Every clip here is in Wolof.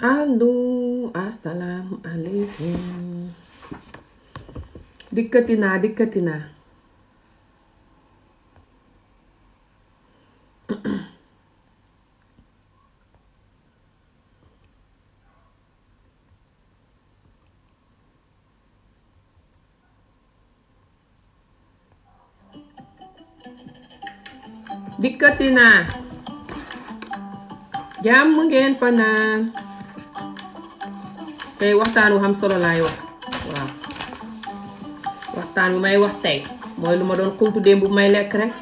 Allo, assalamu alaikum. Dikkati naa. Dikkati naa. Jàmm ngeen fanaan. Tey waxtaan wu xam solo laay wax. Waaw. Waxtaan wu may wax tey mooy lu ma doon xultu démb bu may lekk rek.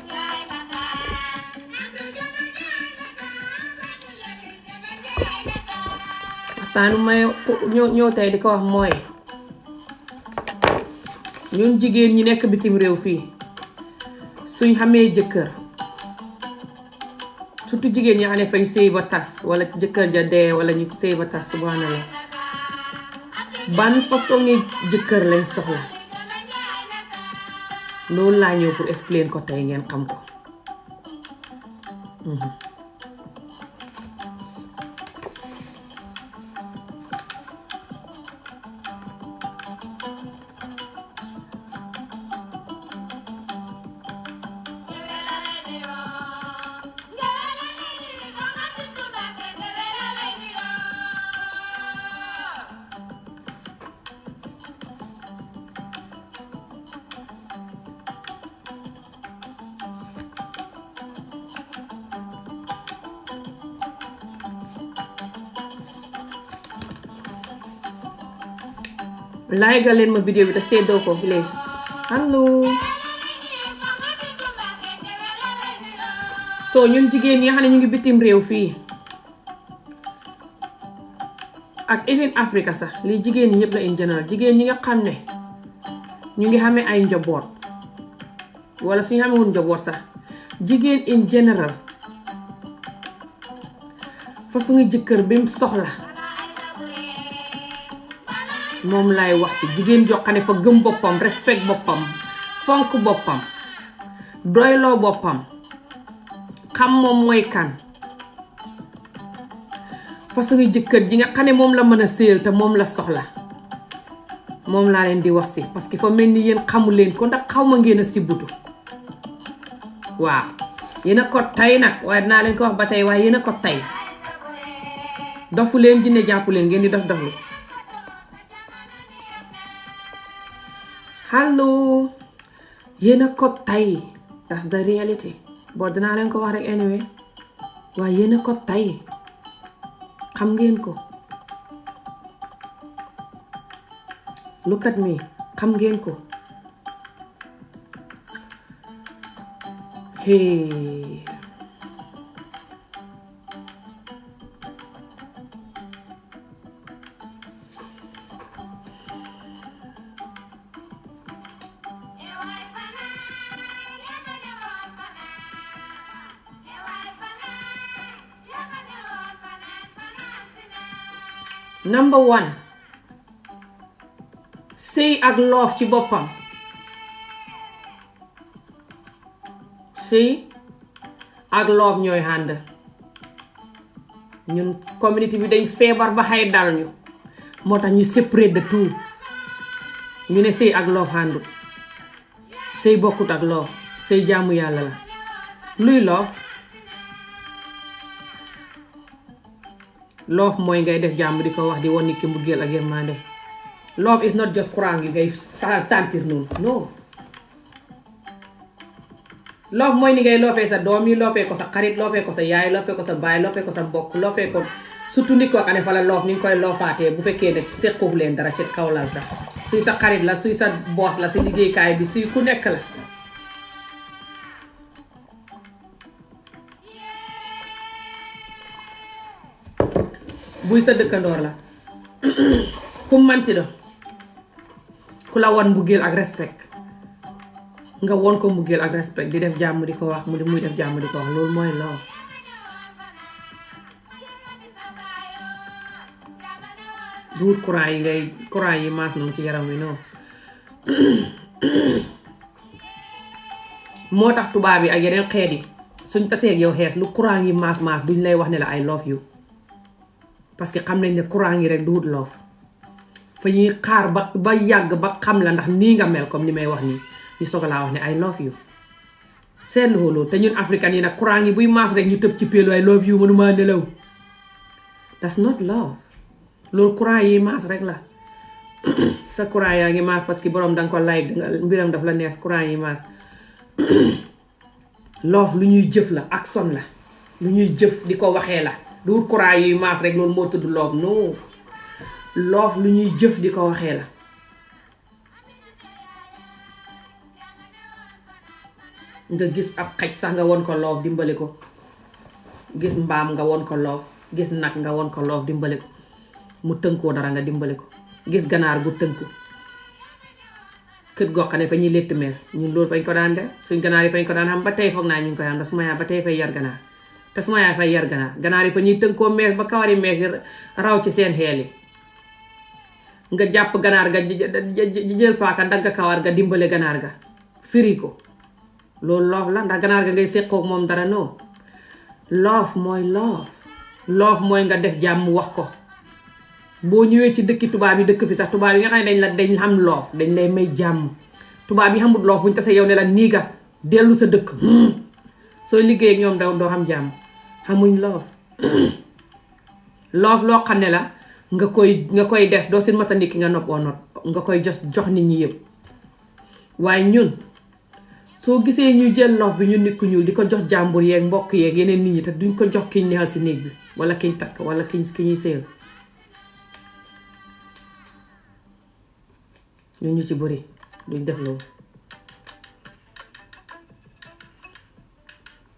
Waxtaan wu may ñëw tey di ko wax mooy ñun jigéen ñi nekk bitim réew fii suñ xamee jëkkër surtout jigéen ñi xam ne fañ sëy ba tas wala jëkkër ja dee wala ñu sëy ba tas subhanallah ban façon ngi jëkkër lañ soxla loolu laa ñëw pour explain ko tey ngeen xam ko. Like leen ma vidéo bi te seddoo ko please. Allo. So ñun jigéen ñi nga xam ne ñu ngi bitim réew fii ak even Africa sax lii jigéen ñi ñëpp la in general jigéen ñi nga xam ne ñu ngi xamee ay njaboot wala suñu xamewul njaboot sax jigéen in general façon jëkkër bi mu soxla moom laay wax si jigéen joxane fa gëm boppam respect boppam fonk boppam doyloo boppam xam moom mooy kan façon jëkkër ji nga xam ne moom la mën a séyal te moom la soxla moom laa leen di wax si parce que fa mel ni yéen xamu leen ko ndax xaw ma ngeen a sibbutu waaw yéen a ko tay nag waaye dinaa leen ko wax ba tey waaye yéen a ko tay dofu leen jinne jàppu leen ngeen di dof-doflu. Hello, yéen a ko tay that's the reality boo dinaa leen ko wax rek anyway waaye yéen a ko tay xam ngeen ko look at me xam ngeen ko hey number one sëy ak loof ci boppam sëy ak loof ñooy ànd ñun community bi dañ feebar ba xay dal ñu moo tax ñu séparé de tout ñu ne sëy ak loof àndu sëy bokkut ak loof sëy jaamu yàlla la luy love mooy ngay def jàmm di ko wax di wan nit ki mbëggeel ak yërmande love is not just courant yi ngay sentir noonu non love mooy ni ngay loofee sa doom yi loofee ko sa xarit loofee ko sa yaay loofee ko sa baay loofee ko sa bokk loofee ko surtout nit koo xam ne fa la loof ni nga koy loofaatee bu fekkee ne seqoofu leen dara ci kaw lal sax suy sa xarit la suy sa boss la si liggéeykaay bi suy ku nekk la buy sa dëkkandoor la ku manti do ku la won mbugeel ak respect nga won ko mbugeel ak respect di def jàmm di ko wax muy def jàmm di ko wax loolu mooy love duur courant yi maas noonu ci yaram wi noonu moo tax tubaab yi ak yeneen xeet yi suñ tasee ak yow xees lu courant yi maas duñ lay wax ne la I love you parce que xam nañ ne courant yi rek du wut love. fa ñuy xaar ba yàgg ba xam la ndax nii nga mel comme ni may wax nii ñu soog laa wax ne I love you. seetlu loolu te ñun africain yi nag courant yi buy maas rek ñu tëb ci péelu I love you mënuma nelaw. that's not love. loolu courant yi maas rek la. sa courant yaa ngi maas parce que borom danga ko like mbiram daf la neex courant yi maas. love lu ñuy jëf la action la lu ñuy jëf di ko waxee la du wut courant yuy maas rek loolu moo tudd love non love lu ñuy jëf di ko waxee la. nga gis ab xaj sax nga won ko love dimbali ko, gis mbaam nga won ko love, gis nag nga won ko love dimbali ko mu tënkoo dara nga dimbali ko, gis ganaar gu tënku kët goo xam ne fa ñuy létt mees ñun loolu fañ ko daan def suñ ganaar yi fañ ko daan xam ba tey foog naa ñu ngi koy xam da suma yaay ba tey fay yar ganaar te suma yaay fay yar ganaar yi fa ñuy tënkoo mees ba kawari mees yi raw ci seen xeel yi nga jàpp ganaar ga jël paaka dagga kawar ga dimbale ganaar ga firi ko loolu loof la ndax ganaar ga ngay séqoog moom dara non loof mooy nga def jàmm wax ko. boo ñëwee ci dëkki tubaab yi dëkk fi sax tubaab yi nga xam ne dañ xam loof dañ lay may jàmm. tubaab yi xamut loof buñ tasee yow ne la nii nga dellu sa dëkk soo liggéey ak ñoom doo xam jàmm xamuñ loof. loof loo xam ne la nga koy def doo seen matandi ki nga nopp oo not nga koy jox nit ñi yëpp. waaye ñun soo gisee ñu jël loof bi ñu nit ku ñuul di ko jox jàmbur yeeg mbokk yeeg yeneen nit ñi te duñ ko jox kiñ neexal si néeg bi wala kiñ takk wala ki ñuy séyal. ñu ci bëri duñ def loolu.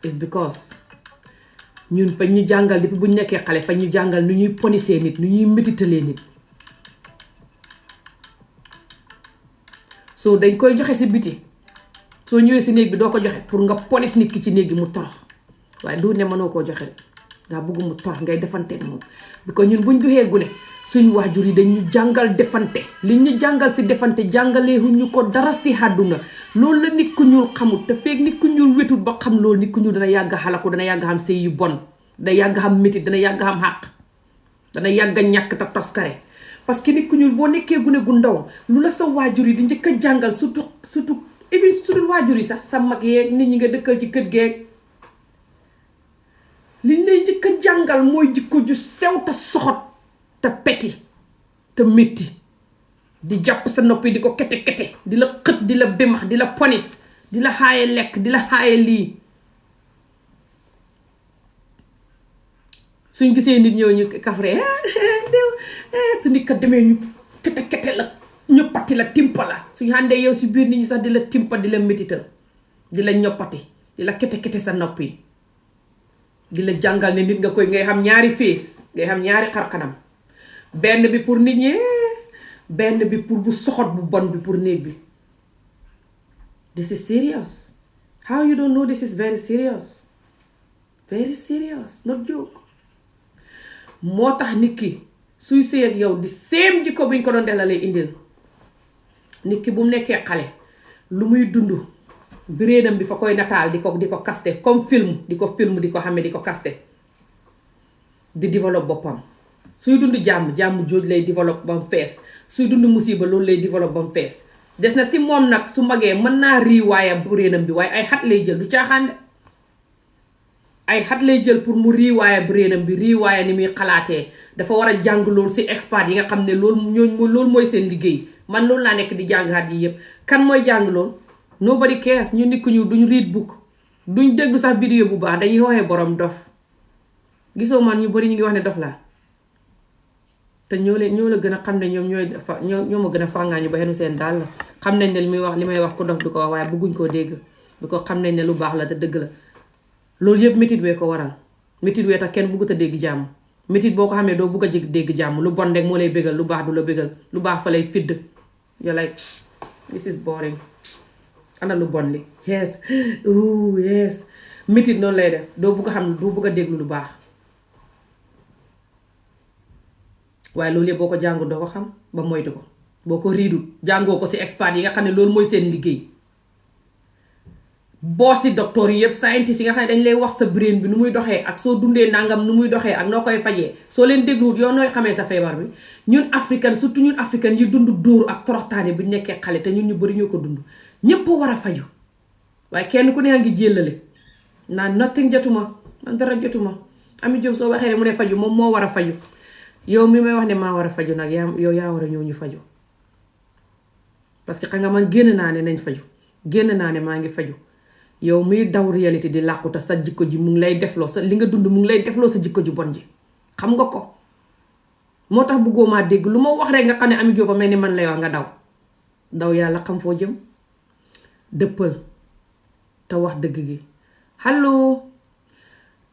it's because ñun fañ ñu jàngal depuis bu ñu nekkee xale fañ ñu jàngal nu ñuy ponisee nit nu ñuy métitalee nit. soo dañ koy joxe si biti soo ñëwee si néeg bi doo ko joxe pour nga ponis nit ki ci néeg bi mu torox waaye du ne mënoo koo joxe nga bëgg mu torox ngay defanteeg moom. because ñun buñ duxee gune suñ waajur yi dañ ñu jàngal defante li ñu jàngal si defante jàngaleehuñu ko dara si àdduna loolu la nit ku ñuul xamul te feeg nit ku ñuul wetut ba xam loolu nit ku ñuul dana yàgg xalaku dana yàgg xam sëy yu bon dana yàgg xam métit dana yàgg xam xàq dana yàgg ñàkk te toskare. parce que nit ku ñuul boo nekkee gune gu ndaw lu la sa waajur yi di njëkk a jàngal surtout even su dul waajur yi sax sa mag yeeg nit ñi nga dëkkal ci kër geeg liñ lay njëkk a jàngal mooy jikko ju sew te soxot te peti te métti di jàpp sa noppi di ko kete di la xët di la bémax di la ponis di la xaaye lekk di la xaaye lii. suñ gisee nit ñëw ñu kafre su nit ka demee ñu kete la ñoppati la timpa la suñ àndee yow si biir nit ñi sax di la timpa di la métital di la ñoppati di la kete sa nopp yi di la jàngal ne nit nga koy ngay xam ñaari face ngay xam ñaari xarkanam benn bi pour nit ñi benn bi pour bu soxot bu bon bi pour néeg bi. this is serious. how you don't know this is very serious not joke. moo tax nit ki suy sëy ak yow di seem jikko buñ ko doon def la lay indil. nit ki bu mu nekkee xale lu muy dund biréenam bi fa koy nataal di ko kaste comme film di ko xame di ko kaste di développe boppam. suy dund jàmm jooj lay développe ba mu fees suy dund musiba loolu lay développe ba mu fees. des na si moom nag su magee mën naa riiwaaya biréenam bi waaye ay xat lay jël du caaxaan ay xat lay jël pour mu riiwaaya biréenam bi riiwaaya ni muy xalaatee dafa war a jàng loolu si expert yi nga xam ne loolu mooy seen liggéey. man loolu laa nekk di jàng xat yi yëpp kan mooy jàng loolu nobody cares. ñu nit ku ñu duñ read book duñ déglu sax vidéo bu baax dañuy waxee borom dof. gisoo man ñu bari ñu ngi wax ne dof laa te ñoo la gën a xam ne ñoo ma gën a fàngaañu ba xenu seen daal la xam nañ ne li may wax ko dof du ko wax waaye bëgguñ koo dégg bi ko xam nañ ne lu baax la te dëgg la. loolu yëpp métit wee ko waral métit wee tax kenn bëggut a dégg jàmm. métit boo ko xamee doo bëgg a dégg jàmm lu bon rek moo lay bégal lu baax du la bégal lu baax fa lay fidd. you're like this is boring ana lu bon li yes oh yes métit noonu lay def doo bëgg a xam doo bëgg a déglu lu baax. waaye loolu yëpp boo ko jàngul doo ko xam ba moytu ko boo ko riidul jàngoo ko si expert yi nga xam ne loolu mooy seen liggéey boosi docteur yi yëpp scientist yi nga xam ne dañ lay wax sa brain bi nu muy doxee ak soo dundee nangam nu muy doxee ak noo koy fajee soo leen dégluwut yow nooy xamee sa feebar bi. ñun africain surtout ñun africain yi dund dóor ak toroxtaane bi nekkee xale te ñun ñu bëri ñoo ko dund ñëpp war a faju waaye kenn ku ne yaa ngi jéllale naan nothing jotuma man dara jotuma Ami Jóob soo waxee ne mu ne faju moom moo war a faju yow mi may wax ne maa war a faju nag yow yaa war a ñëw ñu faju parce que xam nga man génn naa ne nañ faju génn naa ne maa ngi faju yow miy daw réalité di làquta sa jikko ji mu ngi lay defloo sa li nga dund mu ngi lay defloo sa jikko ji bon ji xam nga ko moo tax bëggoo maa dégg lu ma wax rek nga xam ne Ami Jóob a mel ni man lay wax nga daw yàlla xam foo jëm dëppal te wax dëgg gi allo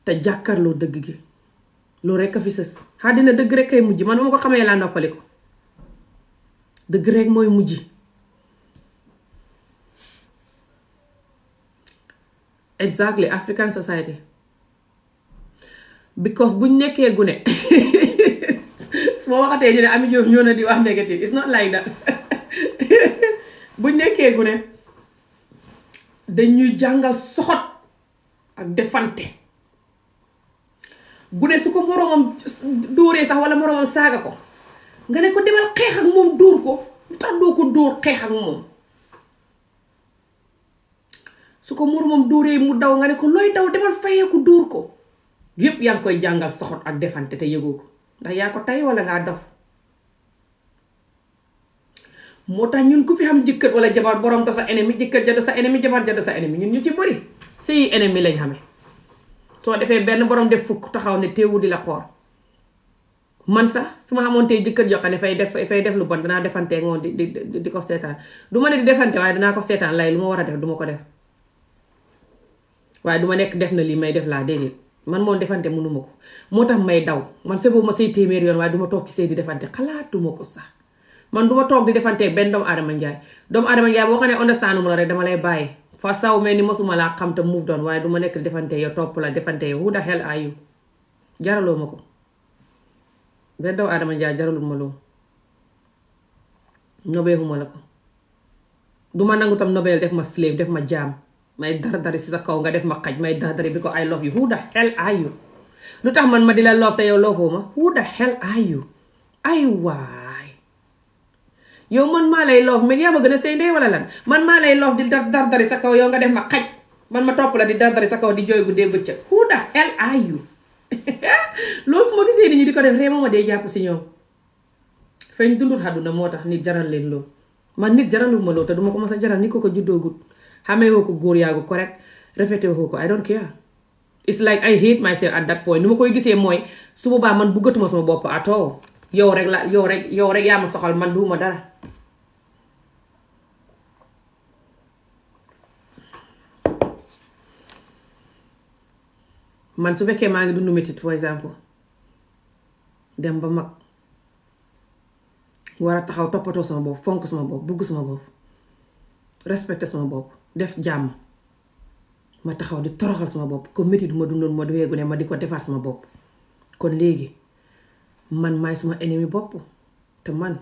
te jàkkarloo dëgg gi loolu rek a fi sës àddina dëgg rek kay mujj man ma ko xamee laa noppali ko dëgg rek mooy mujj exactly African society because buñ nekkee gune su ma waxatee ñu ne Ami Jóob ñoo na di wax négative it's not like that buñ nekkee gune dañuy jàngal soxot ak defante gune su ko moroomam dóoree sax wala moroomam saaga ko nga ne ko demal xeex ak moom dóor ko lu tax doo ko dóor xeex ak moom su ko moroomam dóoree mu daw nga ne ko looy daw demal fayee ko dóor ko yépp yaa ngi koy jàngal soxot ak defante te yëgoo ko ndax yaa ko tay wala ngaa dof moo tax ñun ku fi xam jëkkër wala jabar borom do sa ennemi jëkkër ja do sa ennemi jabar ja do sa ennemi ñun ñu ci bëri si ennemi lañ xamee soo defee benn borom def fukk taxaw ne teewu di la xool man sax su ma xamoon tey jëkkër joxe ne fay def lu bon danaa defantee moom di ko seetaan du ma ne di defante waaye dinaa ko seetaan lay lu ma war a def du ma ko def waaye du ma nekk def na lii may def laa déedéet man moom defante mënuma ko moo tax may daw man c'est boobu ma say téeméer yoon waaye du ma toog ci say di defante xalaatuma ko sax man du ma toog di defante benn doomu aadama njaay boo xam ne understand mu la rek dama lay bàyyi fa saw mel ni mosuma laa xam te move doon waaye du ma nekk di defante yow topp la defante yow who the hell are you jaraloo ma ko benn doomu aadama njaay jaralul ma loolu nobeexuma la ko du ma nangu tam nobel def ma slave def ma jaam may dar si sa kaw nga def ma xaj may dar bi ko I love you who the hell are you lu tax man ma di la love te yow love ma who the hell are you ay waay yow man maa lay love mais yaa ma gën a sey ndey wala lan man maa lay love di dar sa kaw yow nga def ma xaj man ma topp la di dar sa kaw di jooy guddee bëccëg who the hell are you loolu su ma gisee nit ñi di ko def réema ma dee jàpp si ñoom feeñ dundul àdduna moo tax nit jaral leen loolu man nit jaralul ma loolu te duma ko mës a jaral ni ko juddoogut xamee woo ko góor yaagu correct rafetee woo ko I don't care it's like I hate myself at that point ni ma koy gisee mooy su boobaa man buggatuma sama bopp at all yow rek yaa ma soxal man duuma dara man su fekkee maa ngi dund métit for exemple dem ba mag war a taxaw toppatoo sama bopp fonk sama bopp bugg sama bopp respecté sama bopp def jàmm ma taxaw di toroxal sama bopp comme métit du ma dundoon ma weegu ne ma di ko defar sama bopp kon léegi man maay sama ennemi bopp te man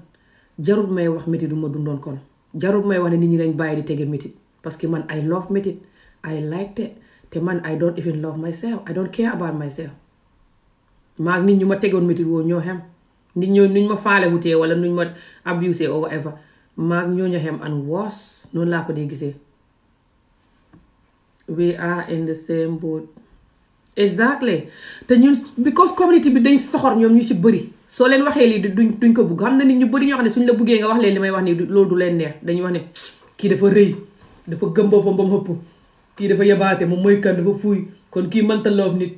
jarul may wax métit du ma dundoon kon jarul may wax ne nit ñi dañ bàyyi di tege métit parce que man I love métit I like it te man I don't even love myself I don't care about myself maa nit ñu ma tegoon métit woo ñoo xem nit ñoo nuñ ma faale wutee wala nuñ ma abusé or whatever maa ñoo ñoo xem and worse noonu laa ko dee gisee we are in the same boat exactly te ñun because community bi dañ soxor ñoom ñu ci bëri soo leen waxee lii duñ ko bugg xam na nit ñu bëri ñoo xam ne suñ la buggee nga wax leen li may wax ni loolu du leen neex dañuy wax ne kii dafa rëy dafa gëm boppam ba mu ëpp kii dafa yabaate moom mooy kan dafa fuuy kon kii mënta loof nit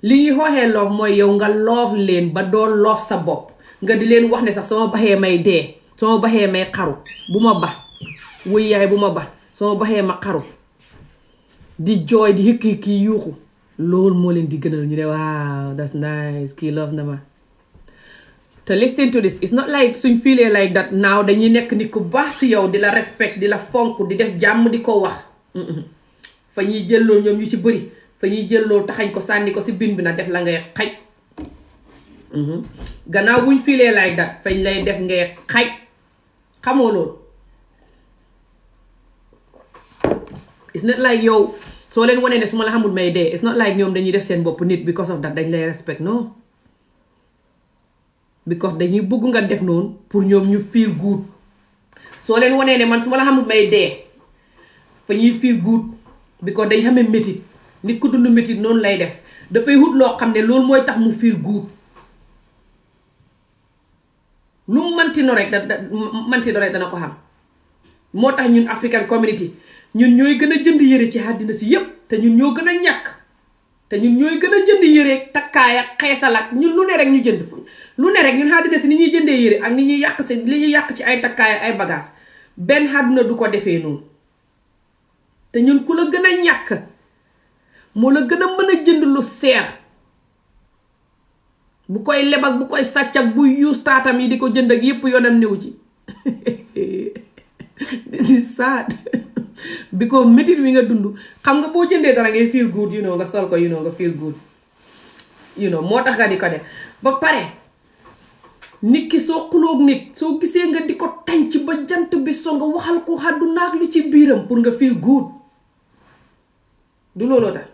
li ñuy xooxee loof mooy yow nga loof leen ba doo loof sa bopp nga di leen wax ne sax sama baxee may dee sama baxee may xaru bu ma bax wuy yaay bu ma bax sama baxee ma xaru di jooy di hëkk kii yuuxu loolu moo leen di gënal ñu ne waaw that's nice kii love na ma te listen to this it's not like suñ feelee like that now dañuy nekk nit ku baax si yow di la respect di la fonk di def jàmm di ko wax fa ñuy jël loolu ñoom ñu ci bëri fa ñuy jël loolu taxañ ko sànni ko si bin bi na def la ngay xaj gannaaw buñ feelee like that fañ lay def ngay xaj xamoo loolu it's not like yow soo leen wanee ne su ma la xamul may dee it's not like ñoom dañuy def seen bopp nit because of that dañ lay respect non because dañuy bëgg nga def noonu pour ñoom ñu feel good soo leen wanee ne man su ma la xamul may dee fa ñuy feel good because dañ xamee métit nit ku dund métit noonu lay def dafay wut loo xam ne loolu mooy tax mu feel good lu mu manti no rek dana ko xam moo tax ñun African community ñun ñooy gën a jënd yére ci àddina si yépp te ñun ñoo gën a ñàkk te ñun ñooy gën a jënd yére takkaay ak xeesal ak ñun lu ne rek ñu jënd lu ne rek ñun àddina si ni ñuy jëndee yére ak ni ñuy yàq si li ñuy yàq ci ay takkaay ak ay bagage benn àdduna du ko defee noonu te ñun ku la gën a ñàkk moo la gën a mën a jënd lu seer bu koy leb ak bu koy sàcc ak bu yuus taatam yi di ko jënd ak yépp yoonam néew ci this is sad because métit wi nga dund xam nga boo jëndee dara ngay feel good nga sol ko nga feel good moo tax nga di ko def ba pare nit ki soo xuloog nit soo gisee nga di ko tànc ba jant bi so nga waxal ko xaddu naag lu ci biiram pour nga feel good du looloo tax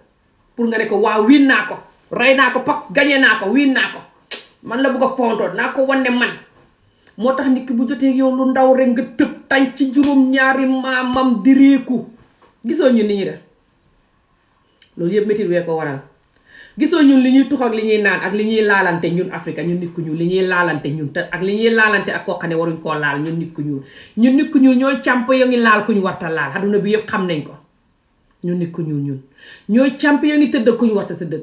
pour nga ne ko waaw wiin naa ko rey naa ko pak gañe naa ko wiin naa ko man la bëgg a fontoon naa ko wane man moo tax nit ki bu jotee yow lu ndaw rek nga tëb tañ ci juróom-ñaari maamam di réeku gisoo ñun li ñuy def loolu yëpp métit wee ko waral gisoo ñun li ñuy tux ak li ñuy naan ak li ñuy laalante ñun Afrique ñun nit ku ñuul li ñuy laalante ñun te ak li ñuy laalante ak koo xam ne waruñ koo laal ñun nit ku ñuul ñooy càmp yo ngi laal ku ñu warta laal adduna bi yëpp xam nañ ko ñun nit ku ñuul ñooy càmp yo ngi tëdd ku ñu warta tëdd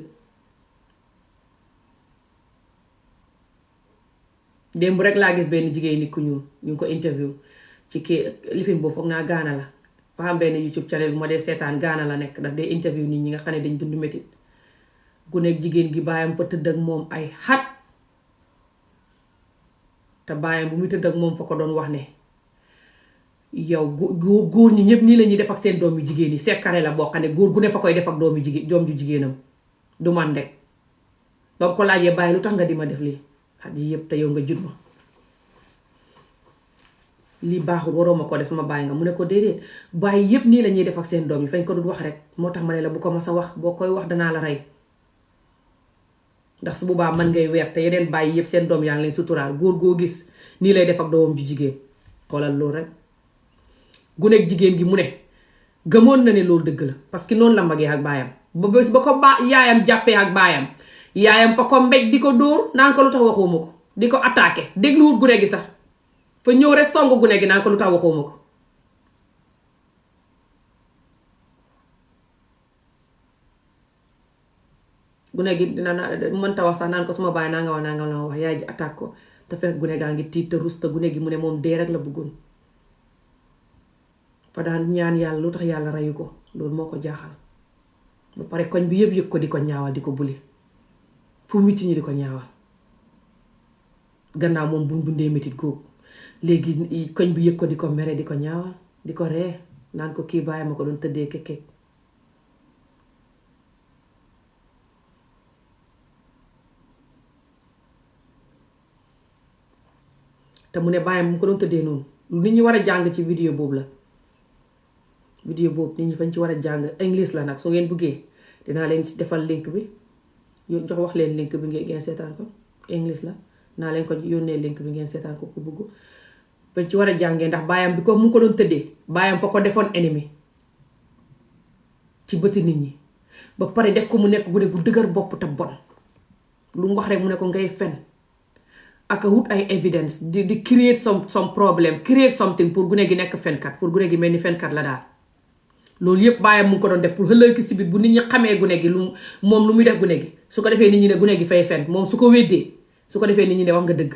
démb rek laa gis benn jigéen nit ku ñuul ñu ngi ko interview ci kii lifin boobu foog naa Gaana la fa xam benn YouTube channel bu ma dee seetaan Gaana la nekk daf dee interview nit ñi nga xam ne dañ dund métit gu nekk jigéen gi baayam fa tëdd ak moom ay xat te baayam bu muy tëdd ak moom fa ko doon wax ne yow góor ñi ñëpp nii la ñuy def ak seen doom yu jigéen yi sekkare la boo xam ne góor gu ne fa koy def ak doom ju jigéenam du man rek ba ko laajee bàyyi lu tax nga di ma def lii xat yi yëpp te yow nga jut ma lii baaxul waroo ma ko def sama bàyyi nga mu ne ko déedéet bàyyi yëpp nii la ñuy def ak seen doom yi fañ ko dul wax rek moo tax ma ne la bu ko ma sa wax boo koy wax danaa la rey ndax su boobaa man ngay weer te yeneen bàyyi yëpp seen doom yaa ngi leen suturaal góor goo gis nii lay def ak doomam ju jigéen xoolal loolu rek guneeg jigéen gi mu ne gëmoon na ne loolu dëgg la parce que noonu la magee ak baayam ba bés ba ko yaayam jàppee ak baayam yaayam fa ko mbéj di ko dóor naan ko lu tax waxuma ko di ko attaqué dégluwut gune gi sax fa ñëw rek song gune gi naan ko lu tax waxuma ko gune gi dina mënta wax sax naan ko suma baay naa nga wax yaay ji attaque ko te fekk gune gaa ngi tiit te rus te gune gi mu ne moom dee rek la bëggoon fa daan ñaan yàlla lu tax yàlla reyu ko loolu moo ko jaaxal ba pare koñ bi yëpp yëg ko di ko ñaawal di ko buli fu mitti ñi di ko ñaawal gannaaw moom bu mu dundee métit googu léegi koñ bi yëg ko di ko mere di ko ñaawal di ko ree naan ko kii bàyyi ma ko doon tëddee kekkeek te mu ne bàyyam bu mu ko doon tëddee noonu nit ñi war a jàng ci vidéo boobu la vidéo boobu nit ñi fañ ci war a jàng english la nag soo ngeen buggee dinaa leen ci defal link bi jox wax leen link bi ngeen seetaan ko english la naa leen ko yónnee link bi ngeen seetaan ko ku bugg fañ ci war a jàngee ndax baayam bi ko mu ko doon tëddee baayam fa ko defoon ennemi ci bëti nit ñi ba pare def ko mu nekk gune bu dëgër bopp te bon lu mu wax rek mu ne ko ngay fen ak wut ay evidence di create some problem create something pour gune gi nekk fenkat pour gune gi mel ni fenkat la daal loolu yëpp baayam mu ngi ko doon def pour ëllëg si biir bu nit ñi xamee gune gi lu muy def gune gi su ko defee nit ñi ne gune gi fay fen moom su ko weddee su ko defee nit ñi ne wax nga dëgg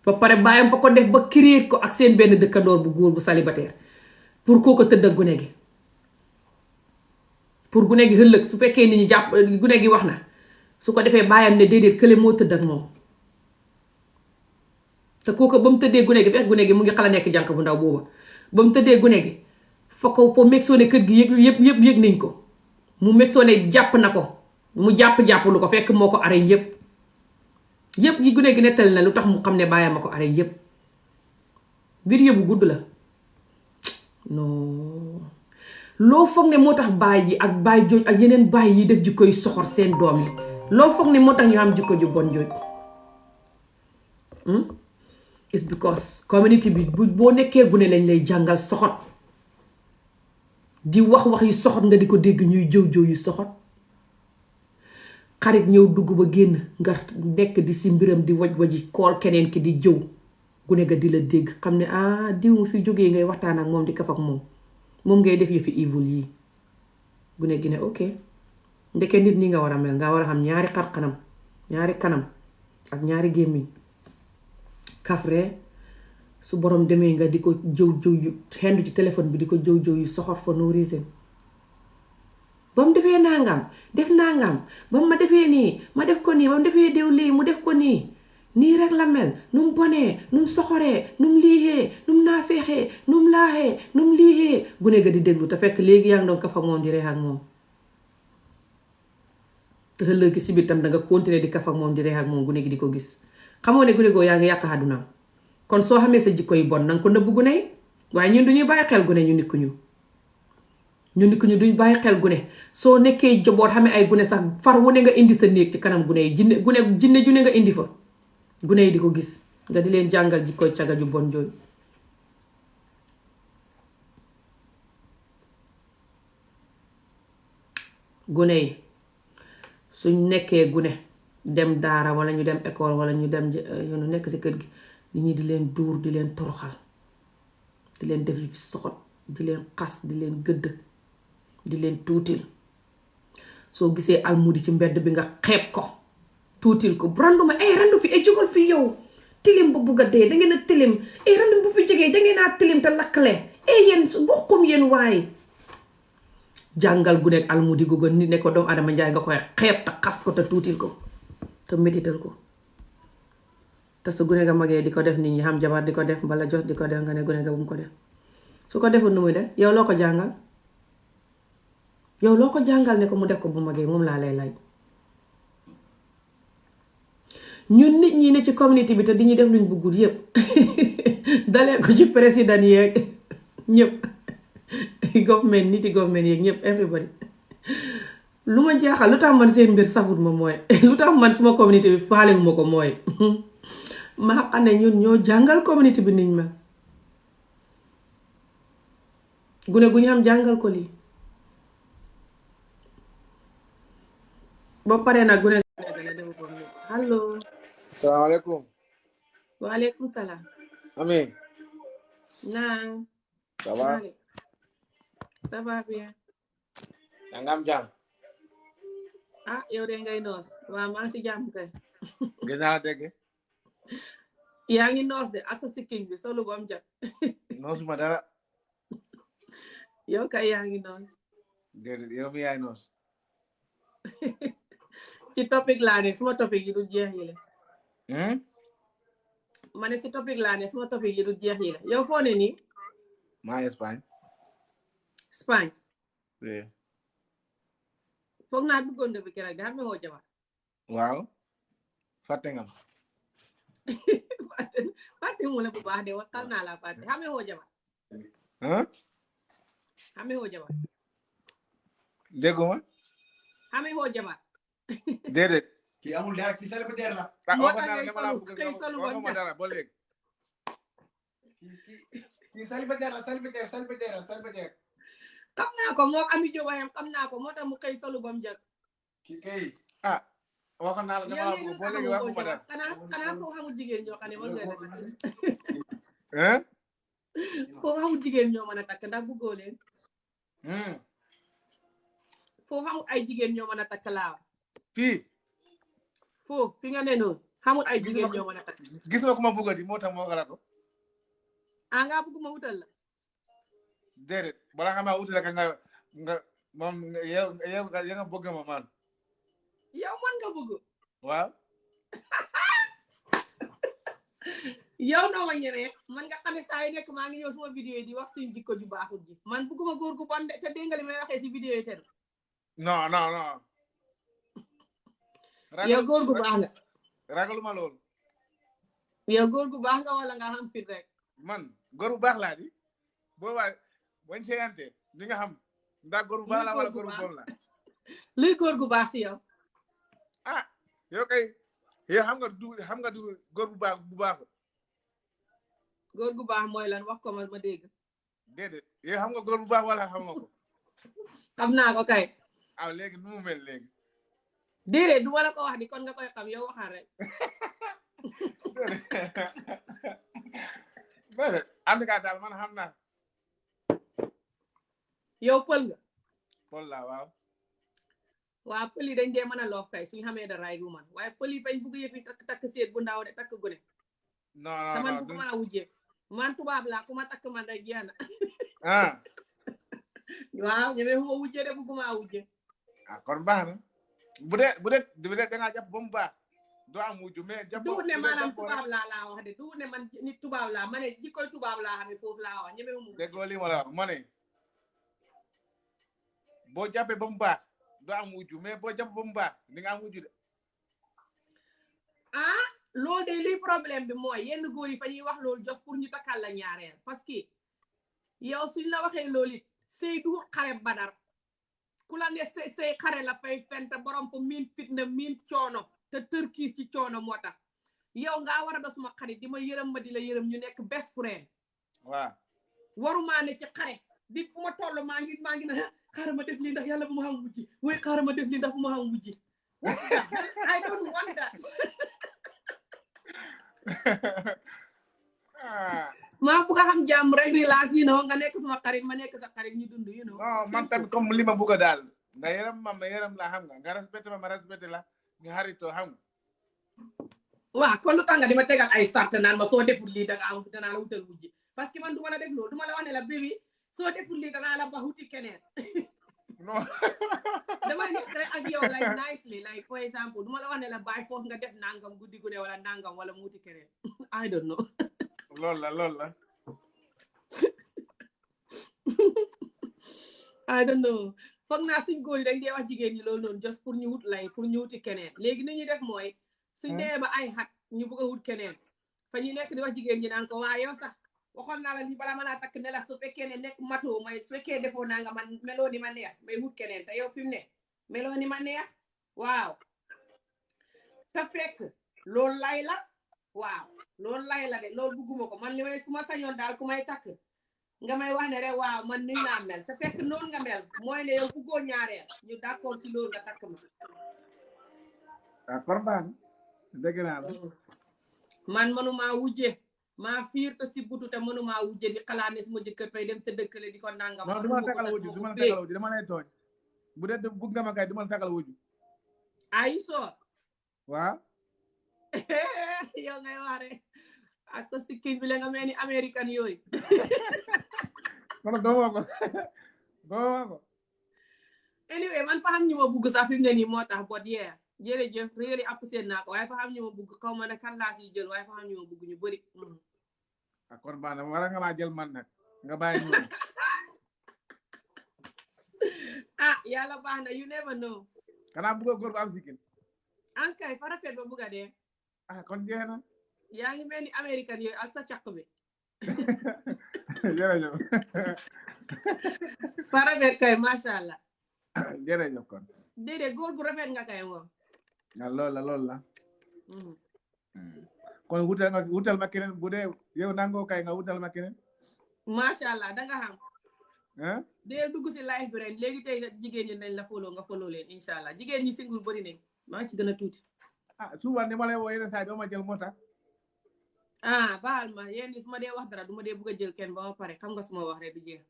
ba pare baayam fa ko def ba create ko ak seen benn dëkkandoor bu góor bu célibataire pour koo ko tëdd ak gune gi pour gune gi ëllëg su fekkee nit ñi jàpp gune gi wax na su ko defee baayam ne déedéet kële moo tëdd ak moom te kooku ba mu tëddee gune gi fekk gune gi mu ngi xala nekk jànq bu ndaw booba ba mu tëddee gune gi fa ko foo meg soo ne kër gi yëg nañ ko mu meg soo ne jàpp na ko mu jàpp lu ko fekk moo ko arrêté yëpp yi gune gi nettali na lu tax mu xam ne baayam a ko arrêté yëpp vidéo bu gudd la non loo foog ne moo tax baay ji ak baay jooj ak yeneen baay yi def jikko yu soxor seen doom yi loo foog ne moo tax ñu am jikko ju bon jooj it's because community bi boo nekkee gune lañ lay jàngal soxot di wax yu soxot nga di ko dégg ñuy jëw yu soxot xarit ñëw dugg ba génn nga nekk di si mbiram di waji kool keneen ki di jëw gune ga di la dégg xam ne diw mu fi jógee ngay waxtaan ak moom di kaf ak moom ngay def yu fi evil yi gune gi ne ok ndeke nit ñi nga war a mel nga war a xam ñaari xar-xanam ñaari kanam ak ñaari gémmiñ kafre su borom demee nga di ko jëw yu xendu ci téléphone bi di ko jëw yu soxor for no reason ba mu defee nangam def nangam ba mu ma defee nii ma def ko nii ba mu defee diw lii mu def ko nii rek la mel nu mu bonee nu mu soxoree nu mu liixee nu mu naafeexee nu mu laaxee nu mu liixee gune ga di déglu te fekk léegi yaa ngi doon kafa moom di reex ak moom te ëllëg si biir tam danga continuer di kafa moom di reex ak moom gune gi di ko gis xamoo ne gune goo yaa ngi yàq àddunaam kon soo xamee sa jikko yu bon nanga ko nëbb gune yi waaye ñun duñuy bàyyi xel gune ñu nikku ñu duñ bàyyi xel gune soo nekkee joboot xamee ay gune sax far wu ne nga indi sa néeg ci kanam gune yi jinne ju ne nga indi fa gune yi di ko gis nga di leen jàngal jikkoy caga ju bon jooju gune yi suñ nekkee gune dem daara wala ñu dem école wala ñu dem yoonu nekk si kër gi nit ñi di leen duur di leen toroxal di leen def yi fi soxot di leen xas di leen gëdd di leen tuutil soo gisee almudi ci mbedd bi nga xeeb ko tuutil ko randuma randu fi jógal fi yow tilim bu bugg a dee dangeen a tilim randu bu fi jógee dangeen a tilim te lakkale yéen bokkum yéen waaye jàngal gu nekk almudi googu nit ne ko doomu adama njaay nga koy xeeb te xas ko te tuutil ko te métital ko te su gune nga magee di ko def nit ñi xam jabar di ko def mbala jos di ko def nga ne gune nga bu mu ko def su ko deful nu muy def yow loo ko jàngal ne ko mu def ko bu magee moom laa lay laaj ñun nit ñi ne ci community bi te di ñu def luñ bëggul yépp dalee ko ci président yeeg ñëpp government nit yi government yeeg ñëpp everybody lu ma jaaxal lu tax man seen mbir safut ma mooy lu tax man suma community bi faalewu ma ko mooy maa xam ne ñun ñoo jàngal community bi niñ ma gune gu ñu am jàngal ko lii ba pare nag gune allo salaamaaleykum waaleykum salaam ami naam ça va ça va bien nga am jàmm yow de ngay noos waaw maa ngi si jàmm kay gën naa la dégg yaa ngi noos de ak sa sikkiñ bi solu bam jat noosuma dara yow kay yaa ngi noos déedéet yow mi yaay noos ci topic laa ne suma topic yi du jeex yi la ma ne si topic laa ne suma topic yi du jeex yi la yow foo ne nii maa Espagne foog naa duggoon nga fi keroog de xam ne woo jabar waaw fàtte nga ma fàtte mu la bu baax de waxal naa la fàtte xam ne woo jabar xam ne woo jabar dégguma xam ne woo jabar déedéet kii amul dara kii célibataire la moo tax ngay solu waxuma dara ba léegi kii célibataire la célibataire xam naa ko moo ami jóbayam xam naa ko moo tax mu xëy solu bam jag kii kay waxoon naa la dama bëgg ba léegi waxuma dara xanaa foo xamul jigéen ñoo xam ne mën nga takk foo xamul jigéen ñoo mën a takk ndax bëggoo leen foo xamul ay jigéen ñoo mën a takk laaw foo fi nga ne noonu xamul ay jigéen ñoo mën a takk gis nga ku ma bëgg di moo tax moo xalaat ko nga bëgg ma wutal la déedéet balaa nga ma wutal ka nga moom yow nga bëgg ma man yow man nga bëgg waaw yow noo ma ñemee man nga xam ne saa yu nekk maa ngi ñëw suma vidéo yi di wax suñu jikko ju baaxul ji man bëgguma góor gu bon de te dégg nga li may waxee si vidéo yi ten non yow góor gu baax nga ragaluma loolu yow góor gu baax nga wala nga xam fit rek man góor bu baax laa di boobaa bañ seeyante di nga xam ndax góor bu baax la wala góor bu bon la. luy góor gu baax si yow. ah yow kay yow xam nga du góor bu baax. góor gu baax mooy lan wax ko ma dégg. déedéet yow xam nga góor bu baax wala xam nga ko. xam naa ko kay. ah léegi nu mu mel léegi. déedéet du ma la ko wax di kon nga koy xam yow waxal rek. déedéet en tout cas daal man xam naa. yow pël nga. pël la waaw. waaw pël yi dañ dee mën a loof kay suñu xamee da right woman waaye pël yi bañ bugg yëf yi takk seet bu ndaw de takk gune. non te man bugguma wujje man tubaab laa ku ma takk man rek jeex na. ah. waaw ñemee fu ma wujje de bugguma wujje. ah kon baax na bu dee da ngaa jàpp ba mu baax doo am wujju mais. jàpp du ne maanaam tubaab laa wax de du ne man nit tubaab laa ma ne jikkoy tubaab laa xam ne foofu laa wax ñemee fu mu. déggoo li ma la wax ma ne boo jàppee ba mu baax doo am wujju mais boo jàpp ba mu baax di nga am wujju de. ah loolu de liy problème bi mooy yenn góor yi fa ñuy wax loolu jox pour ñu takkal la ñaareel parce que yow suñ la waxee loolu it sëy du xare badar ku la ne sëy xare la fay fent borom fa miin fitna miin coono te tërkiis ci coono moo tax yow ngaa war a da suma xarit di ma yërëm ma di la yërëm ñu nekk best friend. waaw warumaa ne ci xare di fu ma toll maa ngi na xaaral ma def lii ndax yàlla bu ma xam wujji woy xaaral ma def lii ndax bu ma xam wujji. I don't want that. maa bëgg a xam jàmm rek relax nga nekk suma xarit ma nekk sa xarit ñu dund non man tamit comme li ma bëgg daal nga yërëm ma yërëm la xam nga respecté ma respecté la ñu xaritoo xam nga. waaw kon lu tax nga di ma tegal ay sart naan ma soo deful lii danaa la wutal wujji parce que man du ma la def loolu du ma la wax ne la bébi soo deful lii danaa la ba wuti keneen. non. damay nekk rek ak yow like nicely like for example du ma la wax ne la by force nga def nangam guddi gu ne wala nangam wala mu wuti keneen I don't know. loolu la. I don't know foog naa suñ góor yi dañ dee wax jigéen ñi loolu noonu just pour ñu wut lay pour ñu wuti keneen léegi ni ñuy def mooy suñ dee ba ay xat ñu bëgg a wut keneen fa ñu nekk di wax jigéen ñi naan ko waa yow sax waxoon naa la lii bala ma laa takk ne la su fekkee ne nekk matoo may su fekkee defoo naa nga man meloo ni ma neex may wut keneen te yow fi mu ne meloo ni ma neex waaw te fekk loolu lay la waaw loolu lay la de loolu bugguma ko man li may su ma sañoon daal ku may takk nga may wax ne rek waaw man nuy naa mel te fekk noonu nga mel mooy ne yow buggoo ñaareel ñu d'accord si loolu nga takk ma. d'accord baax na dëgg naa la. man mënumaa wujje maa fiir te si butu te mënumaa wujje di xalaat ne suma jëkkër fay dem te dëkkale di ko nangam. non du ma la takkal wujju dama lay tooñ bu dee bugg nga ma kay du ma la takkal wujju. ay soo. waaw. yow ngay wax rek ak sa sikkin bi la nga mel ni américain yooyu. kon doo ko. anyway man fa xam ñu ma bugg sax fi mu ne nii moo tax bot yeah jërëjëf really apprécié naa ko waaye fa xam ñu ma bugg xaw ma ne kan laa siy jël waaye fa xam ñu ma bugg ñu bëri. kon baax na war nga maa jël man nag nga bàyyi ñu. yàlla baax na you never know. xanaa bëgg góor bu am sikkin. ankay fa rafet ba bugg a dee. kon jeex na. yaa ngi mel ni américain yooyu ak sa càq bi. jërëjëf. fa rafet kay macha allah. jërëjëf kon. déedéet góor bu rafet nga kay moom. loolu la. kon wutal ma keneen bu dee yow nangoo kay nga wutal ma keneen. macha allah danga xam. ah. dee dugg si live bi ren léegi tey jigéen ñi nañ la follow nga follow leen incha allah jigéen ñi single bëri nañ maa ci gën a tuuti. souvent ni ma lay woo yenn saa doo ma jël moo tax. baal ma yéen su ma dee wax dara du ma dee bëgg a jël kenn ba ma pare xam nga suma wax rek du jeex.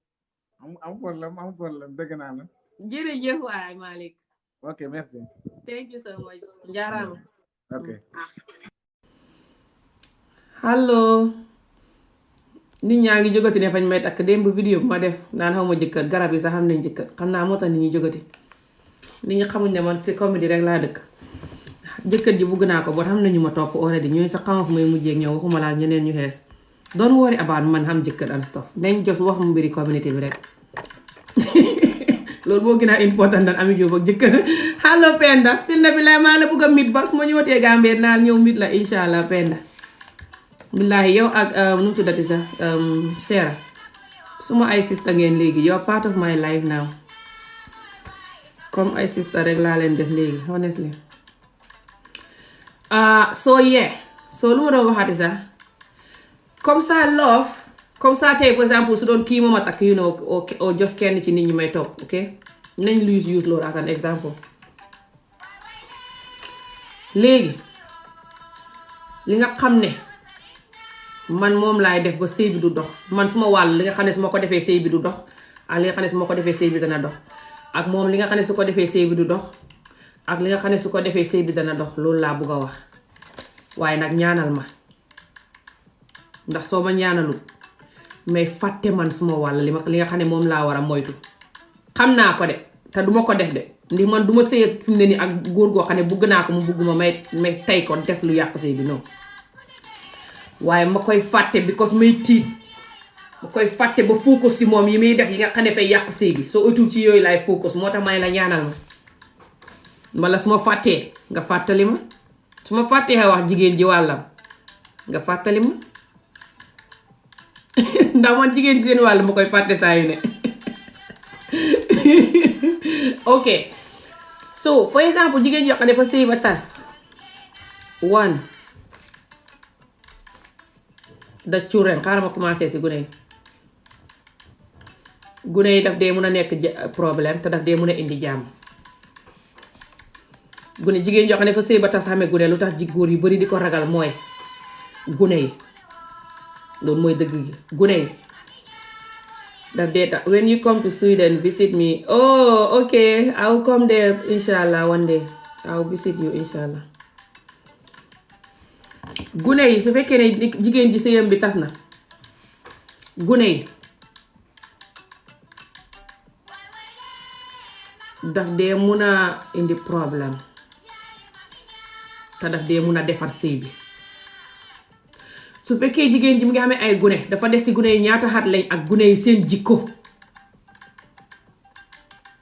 am problème dëgg naa la. jërëjëf waay Malick. ok merci. thank you so much. njaaraama. ok. allo. nit ñaa ngi jógati ne fañ may takk démb vidéo bu ma def naan xaw ma jëkkër garab yi sax xam nañ jëkkër xam naa moo tax nit ñi jógati nit ñi xamuñ ne man ci comédie rek laa dëkk jëkkër ji bugg naa ko boo xam nañu ma topp already ñooy sax xama fu may mujjee ak ñoom waxuma laa ñeneen ñu xees don't worry about man xam jëkkër and stuff nañ jos wax mu mbiri community bi rek loolu boo gën a important dan ami jóob ak jëkkër allo Penda Penda bi lay maa la bugg a mit ba su ma ñëwatee Gambie naa ñëw mit la insha allah Penda billahi yow ak nu mu tuddati sax Seera suma ay sister ngeen léegi you're part of my life now comme ay sister rek laa leen def léegi honestly so lu ma doon waxaati sax comme ça love comme ça tey for exemple su doon kii moom a takk or just kenn ci nit ñi may topp ok nañ use loolu as an example léegi li nga xam ne man moom laay def ba sëy bi du dox man suma wàll li nga xam ne su ma ko defee sëy bi du dox ak li nga xam ne su ma ko defee sëy bi dana dox ak moom li nga xam ne su ko defee sëy bi du dox ak li nga xam ne su ko defee sëy bi dana dox loolu laa bugg a wax waaye nag ñaanal ma ndax soo ma ñaanalut mais fàtte man suma wàll li nga xam ne moom laa war a moytu xam naa ko de te duma ko def de ndi man duma sëy fi mu ne nii ak góor goo xam ne bugg naa ko mu bugg ma may tey ko def lu yàq sëy bi non waaye ma koy fàtte because may tiit ma koy fàtte ba focus si moom yi muy def yi nga xam ne fay yàq sëy bi soo utul ci yooyu laay focus moo tax may la ñaanal ma wala su ma fàttee nga fàttali ma su ma fàttee wax jigéen ji wàllam nga fàttali ma ndax man jigéen ci seen wàll ma koy fàtte saa yu ne ok so for exemple jigéen yoo xam ne dafa sëy ba tas one da children xaaral ma commencé si gune yi daf dee mun a nekk problème te daf dee mun a indi jàmm gune jigéen yoo xam ne dafa sëy ba tas xamee gune lu tax góor yu bari di ko ragal mooy gune yi loolu mooy dëgg gi gune yi daf dee tax when you come to Sweden visit me oh okay I will come there inshallah one day I will visit you inshallah gune yi su fekkee ne jigéen ji sëyam bi tas na gune yi daf dee mun a indi problème te daf dee mun a defar sëy bi su fekkee jigéen ji mu ngi xamee ay gune dafa des ci gune yi ñaata xat lañ ak gune yi seen jikko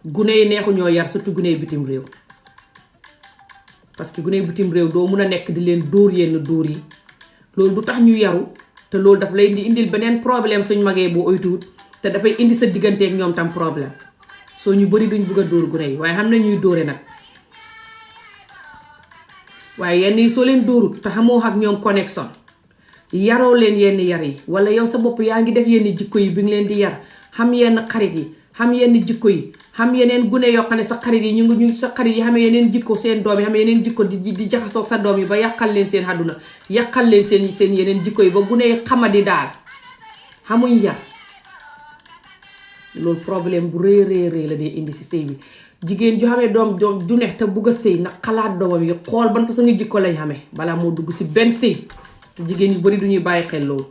gune yi neexu ñoo yar surtout gune yi bitim réew parce que gune yi bitim réew doo mun a nekk di leen dóor yenn dóor yi loolu du tax ñu yaru te loolu daf lay di indil beneen problème suñ magee boo oytuwut te dafay indi sa digganteek ñoom tam problème soo ñu bari duñ bugg a dóor gune yi waaye xam na ñuy dóore nag waaye yenn yi soo leen dóorut te xamoo ak ñoom connexion yaroo leen yenn yar yi wala yow sa bopp yaa ngi def yenn jikko yi bi nga leen di yar xam yenn xarit yi xam yenn jikko yi xam yeneen gune yoo xam ne sa xarit yi ñu sa xarit yi xamee yeneen jikko seen doom yi xamee yeneen jikko di jaxasoog sa doom yi ba yàqal leen seen àdduna yàqal leen seen yeneen jikko yi ba gune yi xamadi daal xamuñ yar loolu problème bu rëy la dee indi si sëy bi jigéen ju xamee doom du neex te bugg a sëy nag xalaat doomam yi xool ban façon ngi jikko lañ xamee balaa moo dugg si benn sëy te jigéen yu bari duñuy bàyyi xel loolu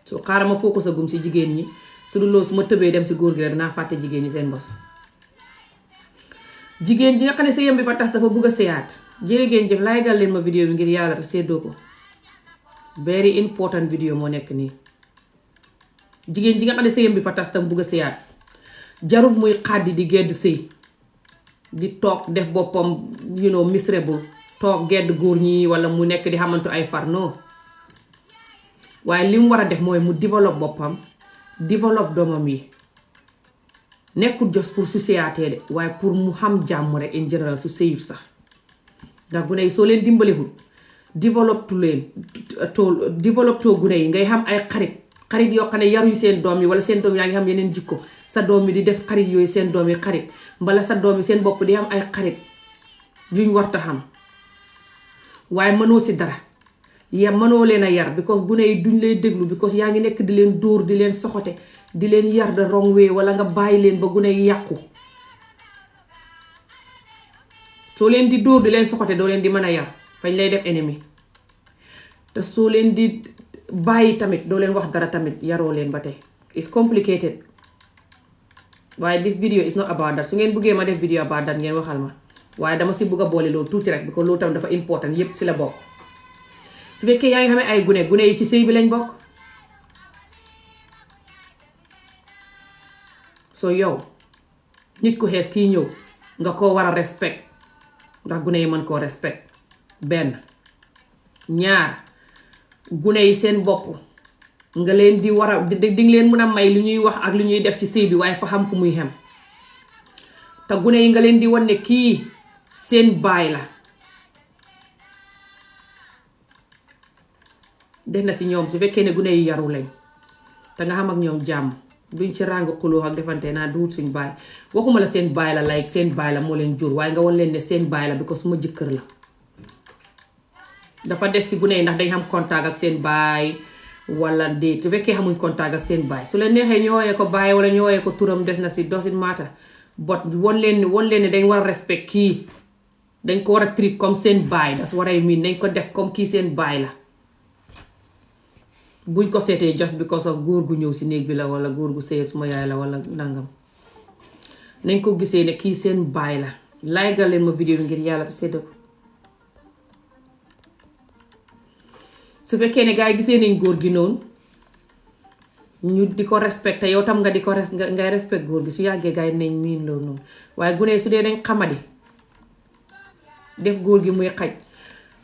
soo xaaral ma focus gum si jigéen ñi su dul loolu su ma tëbee dem si góor gi rek dinaa fàtte jigéen ñi seen bos jigéen ji nga xam ne sëyam bi fa tas dafa bugg a sëyaat jërëgéen jëf laay gal leen ma vidéo bi ngir yàlla te seddoo ko very important vidéo moo nekk nii jigéen ji nga xam ne sëyam bi fa tas tam bugg a sëyaat jarul muy xàddi di gedd sëy di toog def boppam miserable toog gedd góor ñi wala mu nekk di xamantu ay far non waaye li mu war a def mooy mu développe boppam développe doomam yi nekkul just pour su sëyaatee de waaye pour mu xam jàmm rek in général su sëyut sax ndax gune yi soo leen dimbalewul développe too gune yi ngay xam ay xarit yoo xam ne yaruñ seen doom yi wala seen doom yaa ngi xam yeneen jikko sa doom yi di def xarit yooyu seen doom yi xarit mbala sa doom yi seen bopp di am ay xarit yuñ warta xam waaye mënoo si dara mënoo leen a yar because gune yi duñ lay déglu because yaa ngi nekk di leen dóor di leen soxote di leen yar de wrong way wala nga bàyyi leen ba gune yi yàqu soo leen di dóor di leen soxote doo leen di mën a yar fañ lay def ennemi te soo leen di bàyyi tamit doo leen wax dara tamit yaroo leen ba tey it's complicated waaye this video is not about that su ngeen bëggee ma def video about that ngeen waxal ma waaye dama si bëgg a boole loolu tuuti rek because loolu tam dafa important yépp si la bokk su fekkee yaa ngi xamee ay gune yi ci sëy bi lañ bokk so yow nit ku xees kii ñëw nga ko war a respect ndax gune yi mën koo respect benn ñaar gune yi seen bopp nga leen di war a di leen mun a may lu ñuy wax ak lu ñuy def ci sëy bi waaye fa xam fu muy xem te gune yi nga leen di wan ne kii seen baay la def na si ñoom su fekkee ne gune yi yaru lañ te nga xam ak ñoom jàmm duñ ci ràng xuloo ak defante naa duut suñ baay waxuma la seen baay la like seen baay la moo leen jur waaye nga wan leen ne seen baay la bi ko suma jëkkër la dafa des si gune yi ndax dañ xam contact ak seen baay wala déet su fekkee xamuñ contact ak seen baay su leen neexee ñu wooyee ko baay wala ñu wooyee ko turam des na si doesn't matter but won leen ne dañ war a respect kii dañ ko war a treat comme seen baay that's what I mean dañ ko def comme kii seen baay la buñ ko seetee just because of góor gu ñëw si néeg bi la wala góor gu sëy suma yaay la wala nangam nañ ko gisee ne kii seen baay la laygal leen ma vidéo bi ngir yàlla te séddoo ko su fekkee ne gars yi gisee nañ góor gi noonu ñu di ko respecté yow tam nga di ko ngay respect góor gi su yàggee gars yi nañ miin loolu noonu waaye gune su dee dañ xamadi def góor gi muy xaj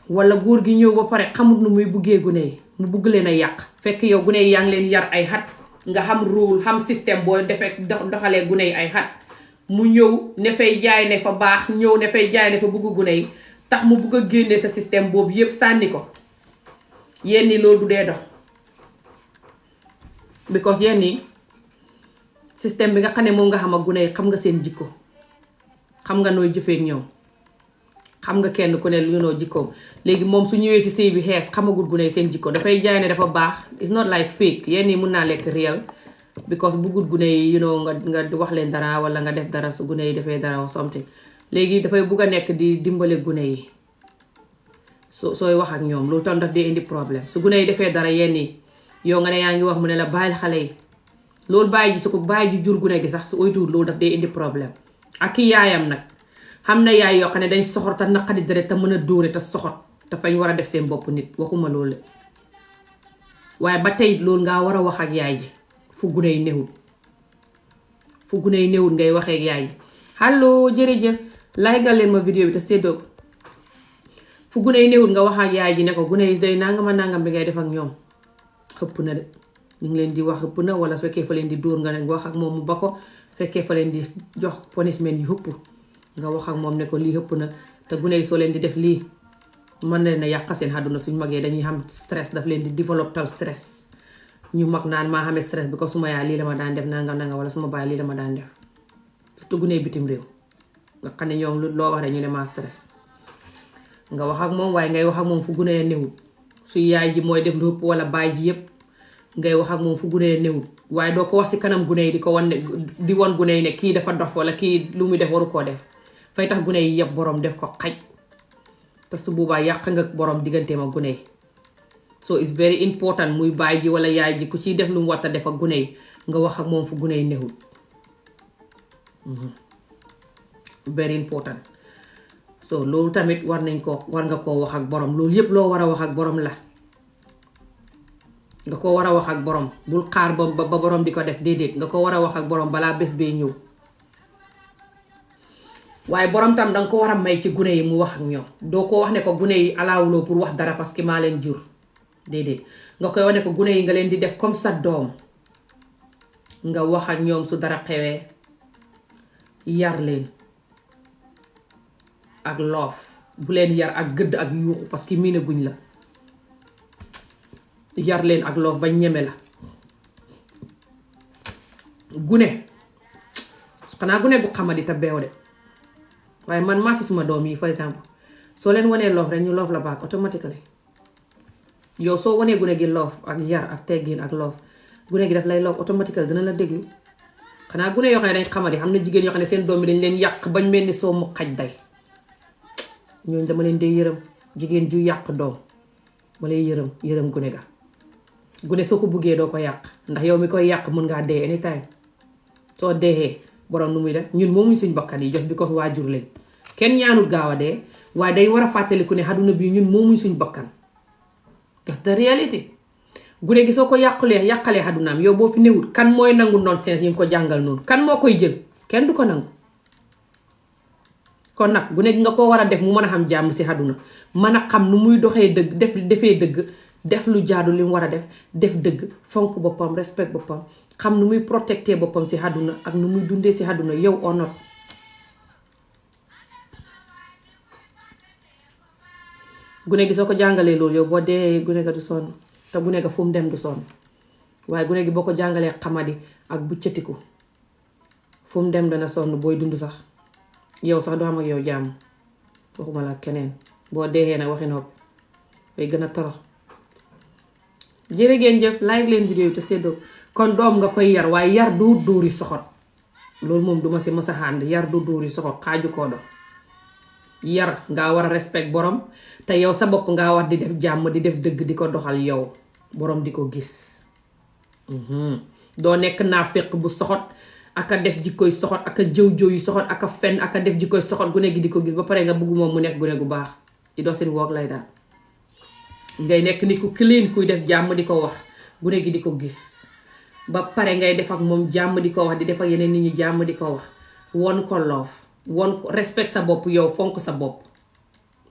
wala góor gi ñëw ba pare xamut nu muy buggee gune yi mu bugg leen a yàq fekk yow gune yi yaa ngi leen yar ay xat nga xam rule xam système boo defee doxalee gune yi ay xat mu ñëw ne fay jaay ne fa baax ñëw ne fay jaay ne fa bugg gune yi tax mu bugg a génnee sa système boobu yépp sànni ko yenn yi loolu du dee dox because yenn yi système bi nga xam ne moom nga xam ak gune yi xam nga seen jikko xam nga nooy jëfee ak ñoom xam nga kenn ku ne lu noo jikkoom léegi moom su ñëwee si sëy bi xees xamagul gune yi seen jikko dafay jaay ne dafa baax it's not like fake yenn yi mun naa lekk real because buggut gune yi nga wax leen dara wala nga def dara su gune yi defee dara or something léegi dafay bugg a nekk di dimbale gune yi sooy wax ak ñoom loolu tam daf dee indi problème su gune yi defee dara yenn yi yow nga ne yaa ngi wax mu ne la bàyyil xale yi loolu bàyyi ji su ko bàyyi ji jur gune gi sax su oytuwul loolu daf dee indi problème ak ki yaayam nag xam na yaay yoo xam ne dañ soxor te naqadi deret te mën a dóore te soxor te fañ war a def seen bopp nit waxuma loolu waaye ba tey loolu ngaa war a wax ak yaay ji fu gune yi newul ngay waxee ak yaay ji allo jërëjëf laygal leen ma vidéo bi te séddoo ko fu gune yi newul nga wax ak yaay ji ne ko gune yi day nangama nangam bi ngay def ak ñoom xëpp na de ñu ngi leen di wax xëpp na wala su fekkee fa leen di dóor nga ne wax ak moom mu ba ko fekkee fa leen di jox punishment yu xëpp nga wax ak moom ne ko lii xëpp na te gune yi soo leen di def lii mën na leen a yàq seen àdduna suñ magee dañuy xam stress daf leen di développer stress ñu mag naan maa xamee stress bi ko suma yaay lii la ma daan def nangam nangam wala suma baay lii la ma daan def surtout gune bitim réew nga xam ne ñoom loo wax rek ñu ne maa stress nga wax ak moom waaye ngay wax ak moom fu gune newul su yaay ji mooy def lu ëpp wala baay ji yépp ngay wax ak moom fu gune newul waaye doo ko wax si kanam gune yi di ko wan ne di wan gune yi ne kii dafa dof wala kii lu muy def waru koo def fay tax gune yi yëpp borom def ko xaj te su boobaa yàq nga borom digganteem ak gune yi so it's very important muy baay ji wala yaay ji ku ciy def lu mu war a def ak gune yi nga wax ak moom fu gune yi newul very important so loolu tamit war nga koo wax ak borom loolu yëpp loo war a wax ak borom la nga ko war a wax ak borom bul xaar ba borom di ko def déedéet nga ko war a wax ak borom balaa bés bee ñëw waaye borom tam danga ko war a may ci gune yi mu wax ak ñoom doo ko wax ne ko gune yi alaawuloo pour wax dara parce que maa leen jur déedéet nga koy wax ne ko gune yi nga leen di def comme sa doom nga wax ak ñoom su dara xewee yar leen ak loof bu leen yar ak gëdd ak yuuxu parce que miina guñ la yar leen ak loof ba ñeme la gune xanaa gune gu xamadi te beew de waaye man maa si suma doom yi for exemple soo leen wanee loof rek ñu loof la baak automatically yow soo wanee gune gi loof ak yar ak teggin ak loof gune gi daf lay loof automatically dina la déglu xanaa gune yoo xam ne dañ xamadi xam na jigéen yoo xam ne seen doom yi dañ leen yàq bañ mel ni soo mu xaj day ñooñu dama leen dee yërëm jigéen ju yàq doom ma lay yërëm gune ga gune soo ko buggee doo ko yàq ndax yow mi koy yàq mën ngaa dee anytime soo deexee borom nu muy def ñun moomuñ suñ bakkan yi just because waajur lañ kenn ñaanul gaaw a dee waaye day war a fàttaliku ne àdduna bi ñun moomuñ suñ bakkan that's the reality gune gi soo ko yàqalee àddunaam yow boo fi newul kan mooy nangu nonsense ñu ngi ko jàngal noonu kan moo koy jël kenn du ko nangu kon nag gune gi nga ko war a def mu mën a xam jàmm si àdduna mën a xam nu muy doxee dëgg defee dëgg def lu jaadu li mu war a def dëgg, fonk boppam, respect boppam, xam nu muy protecté boppam si àdduna ak nu muy dundee si àdduna yow or not. gune gi soo ko jàngalee loolu yow boo dee gune ga du sonn te gune ga fu mu dem du sonn, waaye gune gi boo ko jàngalee xamadi ak bu cëtiku fu mu dem dana sonn booy dund sax yow sax doo am ak yow jàmm, waxuma la keneen. boo deexee nag waxi nopp day gën a torox. jërë ngeen jëf, like leen vidéo yi te séddoo. kon doom nga koy yar, waaye yar du dóori soxot, loolu moom duma si mës a ànd. yar du dóori soxot, xaaju koo do. yar ngaa war a respect borom, te yow sa bopp ngaa war di def jàmm, di def dëgg, di ko doxal yow borom di ko gis. doo nekk naaféq bu soxot aka def jikkoy soxot aka jëw yu soxot aka fen aka def jikkoy soxot gune gi di ko gis ba pare nga bëgg moom mu nekk gune gu baax. di doo seen woog lay daal. ngay nekk ni ku clean kuy def jàmm di ko wax gune gi di ko gis ba pare ngay def ak moom jàmm di ko wax, di def ak yeneen nit ñi jàmm di ko wax. won ko loof, won ko respect sa bopp yow, fonk sa bopp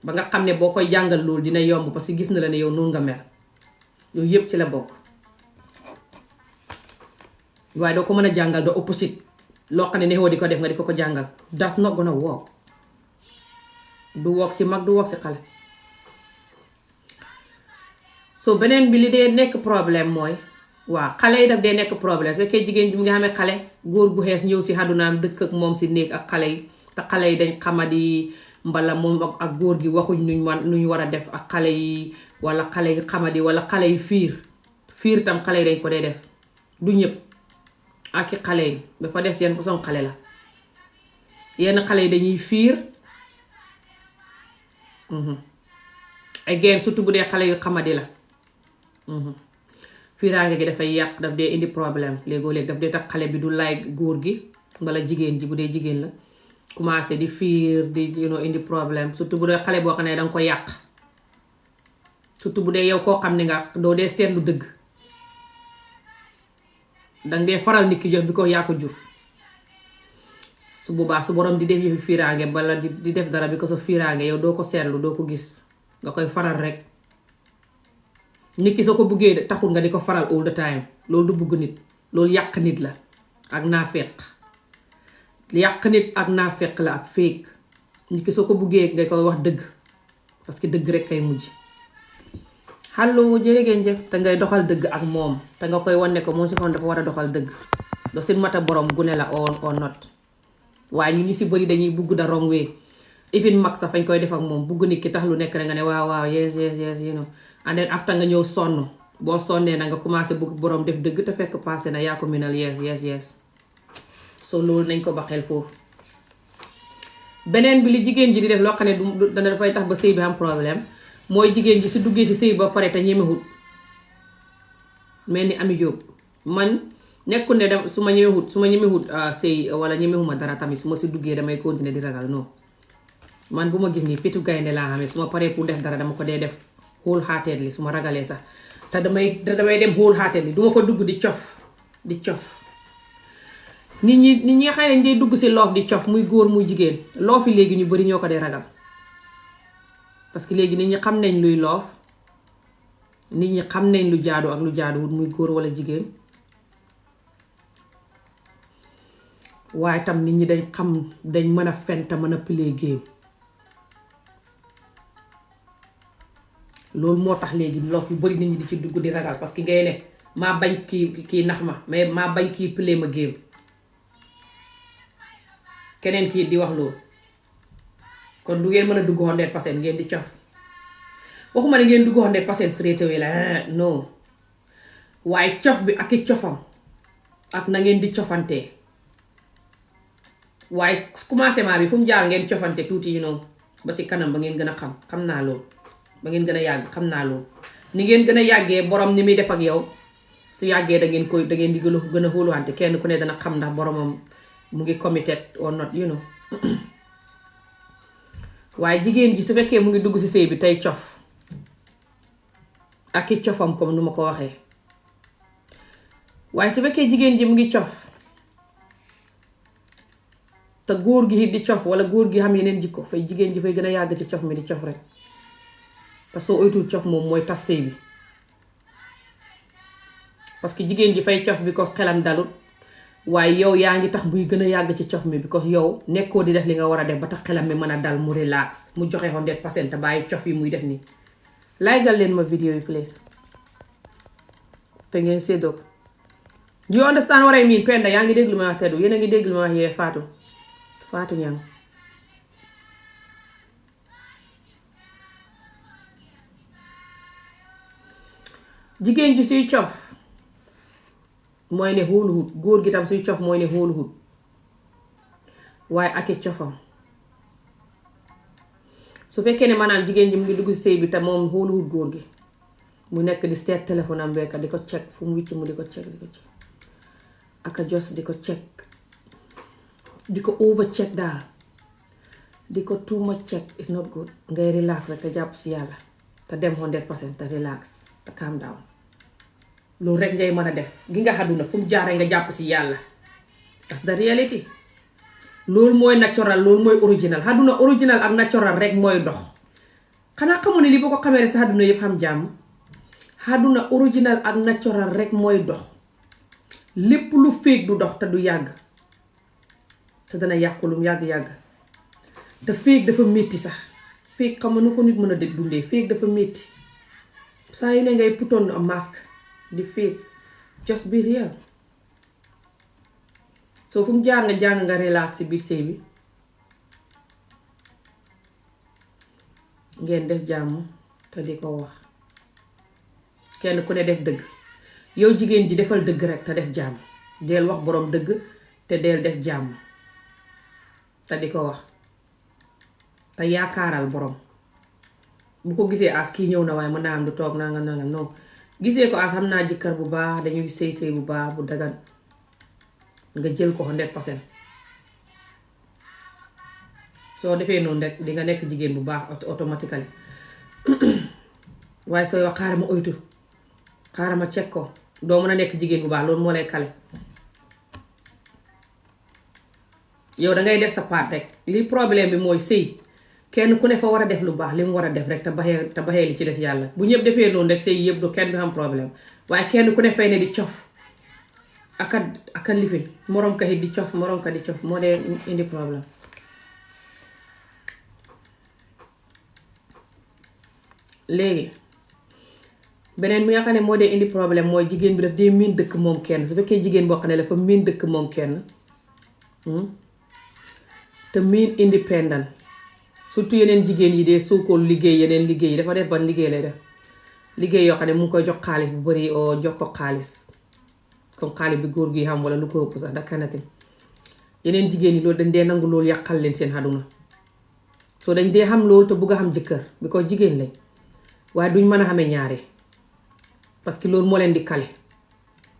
ba nga xam ne boo koy jàngal loolu dina yomb parce que gis na la ne yow noonu nga mel. yooyu yëpp ci la bokk. waaye doo ko mën a jàngal doo opposite loo xam ne nexoo di ko def nga di ko jàngal. that's not gonna work. du work si mag, du work si xale. so beneen bi li dee nekk problème mooy waaw xale yi daf dee nekk problème su fekkee jigéen bi mu nga xamee xale góor gu xees ñëw si àddunaam dëkk ak moom si néeg ak xale yi te xale yi dañ xamadi mbala moom ak góor gi waxuñ nuñ war a def ak xale yi, wala xale yi xamadi, wala xale yi fiir tam xale yi dañ ko dee def. du ñëpp ak i xale yi dafa des yenn façon xale la. yenn xale yi dañuy fiir again surtout bu dee xale yu xamadi la. fiiraange gi dafay yàq, daf dee indi problème léegoo léeg daf dee tax xale bi du like góor gi wala jigéen ji bu dee jigéen la commencé di fiir di indi problème. surtout bu dee xale boo xam ne danga ko yàq, surtout bu dee yow koo xam ne nga doo dee seetlu dëgg, danga dee faral nit ki jox bi ko yaa ko jur. su boobaa su borom di def yëfi fiiraange bala di def dara bi ko sa fiiraange yow doo ko seetlu, doo ko gis, nga koy faral rek. nit ki soo ko buggee taxul nga di ko faral all the time, loolu du bugg nit, loolu yàq nit la ak naafeq. yàq nit ak naafeq la ak féeg. nit ki soo ko buggee nga koy wax dëgg parce que dëgg rek kay mujj. allo jërë ngeen jëf, te ngay doxal dëgg ak moom, te nga koy wane ko moom si xam dafa war a doxal dëgg. doo seen mata borom gune la on not. waaye ñu si bëri dañuy bugg da wrong way. even mag sax fañ koy def ak moom bugg nit ki tax lu nekk rek nga ne waaw yes and then after nga ñëw sonn, boo sonnee na nga commencé bugg borom def dëgg te fekk passé na yaa ko minal yes. so loolu nañ ko baxeel foofu. beneen bi li jigéen ji di def loo xam ne dana dafay tax ba sëy bi am problème mooy jigéen ji su duggee si sëy ba pare te ñemewut. mel ni Ami Jóob man nekkul ne dem su ma ñemewut sëy wala ñemewuma dara tamit su ma si duggee damay continuer di ragal non. man bu ma gis nii fitu gaynde laa xamee su ma paree pour def dara dama ko dee def wholeheartedly su ma ragalee sax te damay dem wholeheartedly du ma fa dugg di cof. nit ñi nga xam ne dañ dee dugg si loof di cof muy góor muy jigéen loof yi léegi ñu bari ñoo ko dee ragal parce que léegi nit ñi xam nañ luy loof, nit ñi xam nañ lu jaadu ak lu jaaduwut muy góor wala jigéen. waaye tam nit ñi dañ mën a fen te mën a play game. loolu moo tax léegi loof yu bari nit ñi di ci dugg di ragal parce que ngay ne maa bañ kii nax ma mais maa bañ kii play ma game. keneen kii di wax loolu kon du ngeen mën a dugg 100% ngeen di cof. waxuma ne ngeen dugg 100% straight away la non, waaye cof bi ak i cofam ak na ngeen di cofantee. waaye commencement bi fu mu jaar ngeen cofante tuuti ba ci kanam ba ngeen gën a xam naa loolu. ba ngeen gën a yàgg xam naa loolu. ni ngeen gën a yàggee borom ni muy def ak yow su yàggee da ngeen di gën a xóoluwante, kenn ku ne dana xam ndax boromam mu ngi committed or not waaye jigéen ji su fekkee mu ngi dugg ci sëy bi tey cof ak i cofam comme nu ma ko waxee. waaye su fekkee jigéen ji mu ngi cof te góor gi di cof wala góor gi xam yeneen jikko fay jigéen ji fay gën a yàgg ci cof mi di cof rek te soo oytul cof moom mooy tas sëy bi parce que jigéen ji fay cof bi ko xelam dalul waaye yow yaa ngi tax muy gën a yàgg ci cof mi because yow nekkoo di def li nga war a def ba tax xelam mi mën a dal mu relax mu joxe 100% te bàyyi cof yi muy def nii laygal leen ma vidéo yi please te ngeen séddoo ko you understand what I mean Penda yaa ngi dégg lu ma wax teddu yéen a ngi dégg lu ma wax yee Fatou ñam jigéen ji suy cof mooy ne hóoluhut góor gi tam suy cof mooy ne hóoluhut waaye ak i cofam su fekkee ne maanaam jigéen ji mu ngi dugg si sëy bi te moom hóoluhut góor gi mu nekk di seet téléphone am bekka di ko check fu mu wicc mu di ko check aka jos di ko check di ko over check daal di ko too much check is not good ngay relax rek te jàpp si yàlla te dem 100% te relax te calm down loolu rek ngay mën a def gi nga àdduna fu mu jaaree nga jàpp si yàlla that's the reality loolu mooy natural loolu mooy original àdduna original ak natural rek mooy dox xanaa xamu ne li boo ko xamee rek sa àdduna yëpp xam jàmm àdduna original ak natural rek mooy dox lépp lu fake du dox te du yàgg te dana yàqu lu yàgg-yàgg te fake dafa métti sax fake xam nu ko nit mën a dundee fake dafa métti saa yu ne ngay putoon a masque di fake just be real soo fu mu jaar nga jàng nga relax si biir sëy bi ngeen def jàmm te di ko wax kenn ku ne def dëgg yow jigéen ji defal dëgg rek te def jàmm deel wax boroom dëgg te deel def jàmm te di ko wax te yaakaaral boroom bu ko gisee as kii ñëw na waaye mën naa am du toog naa nga non gisee ko as xam naa jëkkër bu baax dañuy sëy bu baax bu dagan nga jël ko 100% soo defee noonu rek di nga nekk jigéen bu baax automatiquement waaye sooy wax xaaral ma oytu xaaral ma check ko doo mën a nekk jigéen bu baax loolu moo lay kale yow dangay def sa part rek li problème bi mooy sëy kenn ku ne fa war a def lu baax li mu war a def rek te baxee li ci des yàlla bu ñëpp defee noonu rek sëy yëpp du kenn du am problème waaye kenn ku ne fay ne di cof aka lifin moroom ka di cof moroom ka di cof moo dee indi problème léegi beneen bi nga xam ne moo dee indi problème mooy jigéen bi daf dee miin dëkk moom kenn su fekkee jigéen boo xam ne dafa miin dëkk moom kenn te miin independent surtout yeneen jigéen yi dee suukool liggéey yeneen liggéey yi dafa def ban liggéey lay def liggéey yoo xam ne mu ngi koy jox xaalis bu bari oo jox ko xaalis comme xaalis bi góor gi xam wala lu ko ëpp sax da kanatin yeneen jigéen yi loolu dañ dee nangu loolu yàqal leen seen àdduna soo dañ dee xam loolu te bugg a xam jëkkër bi ko jigéen lañ waaye duñ mën a xamee ñaare parce que loolu moo leen di kale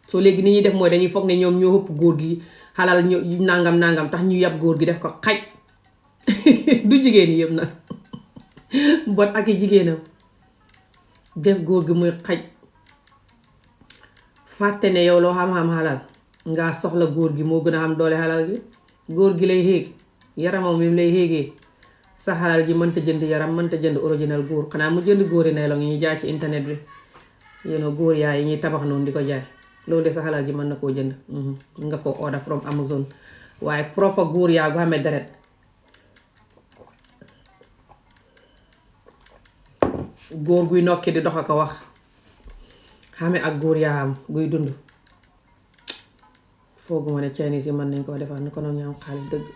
soo léegi ni ñuy def mooy dañuy foog ne ñoom ñoo ëpp góor gi xalal ñu nangam tax ñu yab góor gi def ko xaj du jigéen yi yëpp nag bon ak i jigéenam def góor gi muy xaj fàtte ne yow loo xam-xam xalal ngaa soxla góor gi moo gën a xam doole xalal gi góor gi lay xéeg yaramam mi lay xéegee sa xalal ji mënta jënd yaram mënta jënd original góor xanaa mu jënd góori nylon yi ñuy jaay ci internet bi góor yaay yi ñuy tabax noonu di ko jaay loolu de sa xalal ji mën na koo jënd nga ko order from Amazon waaye propre góor yaa gu xamee deret góor guy nokki di dox a ko wax xame ak góor yaa am guy dund fooguma ne Chinese yi mën nañ koo defar ni ko noonu ñu am xaalis dëgg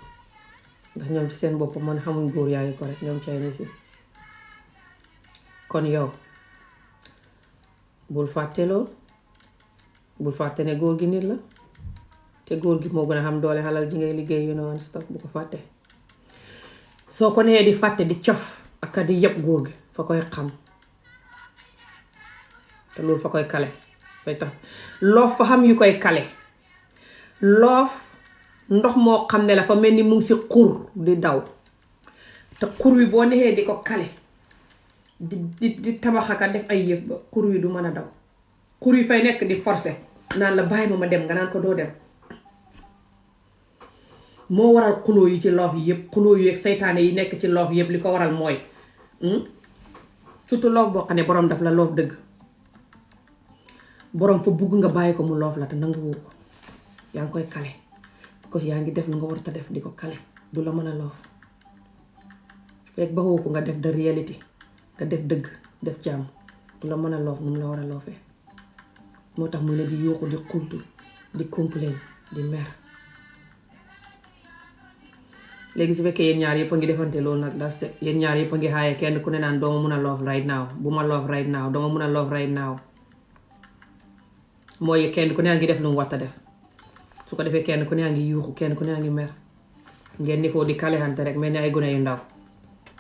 ndax ñoom ci seen bopp man xamuñ góor yaa yi ko rek ñoom Chinese yi kon yow bul fàtte loolu bul fàtte ne góor gi nit la te góor gi moo gën a xam doole xalal ji ngay liggéey and stuff bu ko fàtte soo ko nee di fàtte di cof ak di yëpp góor gi fa koy xam te loolu fa koy kale fay tax loof fa xam yu koy kale loof ndox moo xam ne la fa mel ni mu ngi si xur di daw te xur wi boo neexee di ko kale di tabaxaka def ay yëf ba xur wi du mën a daw xur wi fay nekk di forcer naan la bàyyi ma dem nga naan ko doo dem moo waral xuloo yi ci loof yi yëpp xuloo yi ak seytaane yi nekk ci loof yëpp li ko waral mooy surtout loof boo xam ne boroom daf la loof dëgg borom fa bugg nga bàyyi ko mu loof la te nanguwoo ko yaa ngi koy kale because yaa ngi def lu nga war a def di ko kale du la mën a loof fekk baxoo ko nga def the reality nga def dëgg def jàmm du la mën a loof nu mu la war a loofee moo tax mu ne di yuuxu di xultu di complain di mer léegi su fekkee yéen ñaar yëpp a ngi defante loolu nag da yéen ñaar yëpp a ngi xaaye kenn ku ne naan dooma mun a love right now bu ma love right now dooma mun a love right now mooy kenn ku ne a ngi def lu mu war a def su ko defee kenn ku ne a ngi yuuxu kenn ku ne a ngi mer ngeen ni foo di kalexante rek mel ni ay gune yu ndaw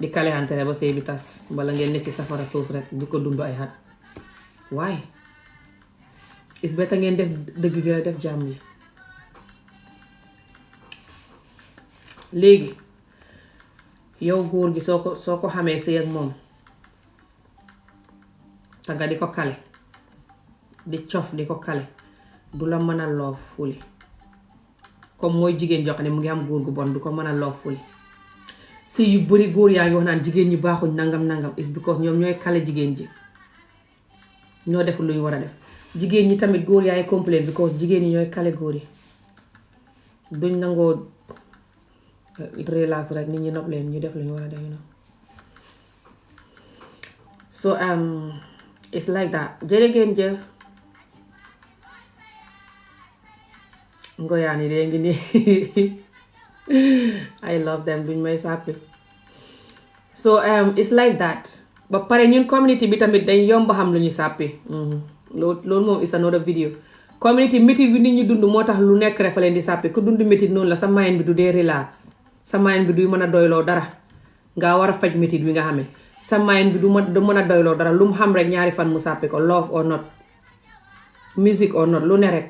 di kalexante rek ba sëy bi tas bala ngeen ne ci safara suus rek di ko dund ay xat waaye is better ngeen def dëgg gi def jàmm yi léegi yow góor gi soo ko xamee sëy ak moom te nga di ko kale di cof di ko kale du la mën a loof fuli comme mooy jigéen joo xam ne mu ngi am góor gu bon du ko mën a loof fuli sëy yu bari góor yaa ngi wax naan jigéen ñi baaxuñ nangam is because ñoom ñooy kale jigéen ji ñoo def lu ñu war a def jigéen ñi tamit góor yaay complain because jigéen ñi ñooy kale góor yi duñ nangoo relax rek nit ñi nopp leen ñu def lu ñu war a def so it's like that jërëgeen jëf ngoyaan yi dee ngi nii I love them duñ may sàppi so it's like that ba pare ñun community bi tamit dañ yomb xam lu ñu sàppi loolu moom is another video community métit bi nit ñi dund moo tax lu nekk rek fa leen di sàppi ku dund métit noonu la sa mind bi du dee relax sa mind bi du mën a doyloo dara nga war a faj métit bi nga xamee sa mind bi du mën a doyloo dara lu mu xam rek ñaari fan mu sàppi ko love or not music or not lu ne rek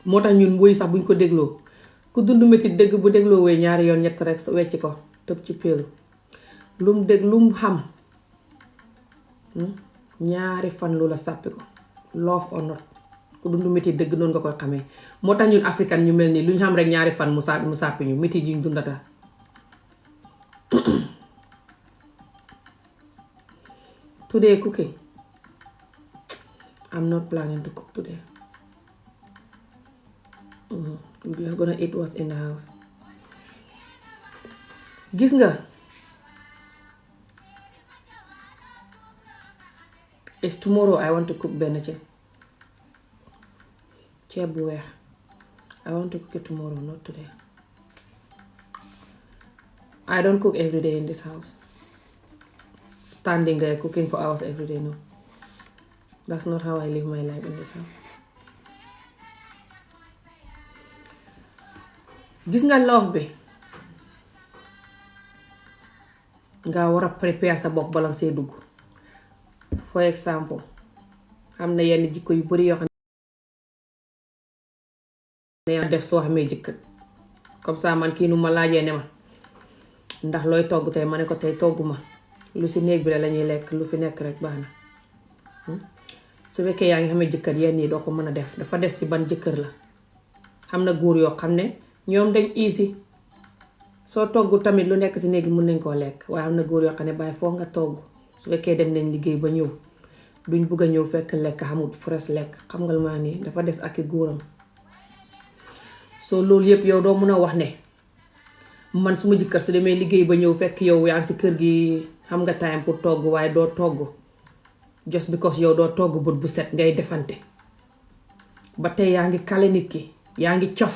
moo tax ñun woy sax buñ ko dégloo ku dund métit dëgg bu dégloo woy ñaari yoon ñett rek wecc ko tëb ci péelu lu mu dégg lu mu xam ñaari fan lu la sàppi ko love or not ku dund métit dëgg noonu nga koy xamee moo tax ñun africain ñu mel nii lu ñu xam rek ñaari fan mu sàppi ñu métit yi ñu dundata today cooking I'm not planning to cook today we're just gonna eat what's in the house gis nga it's tomorrow I want to cook benn ceeb bu weex I want to cook it tomorrow not today I don't cook every day in this house standing there cooking for hours every day no that's not how I live my life in this house gis nga love bi nga war a prepare sa bopp bala see dugg for example am na yenn jikko yu bari yoo xam ne def soo xamee jëkkër comme ça man kii nu ma laajee ne ma ndax looy togg tey ma ne ko tey togguma lu si néeg bi la lañuy lekk lu fi nekk rek baax na su fekkee yaa ngi xamee jëkkër yenn yi doo ko mën a def dafa des si ban jëkkër la xam na góor yoo xam ne ñoom dañ easy soo togg tamit lu nekk si néeg bi mën nañ koo lekk waaye am na góor yoo xam ne bàyyi foog nga togg su fekkee dem nañ liggéey ba ñëw duñ bugg a ñëw fekk lekk xamut fresh lekk xam nga lu ma nii dafa des ak i góoram soo loolu yëpp yow doo mun a wax ne man suma jëkkër su demee liggéey ba ñëw fekk yow yaa ngi si kër gi xam nga time pour togg waaye doo togg just because yow doo togg bët bu set ngay defante ba tey yaa ngi kale nit ki yaa ngi cof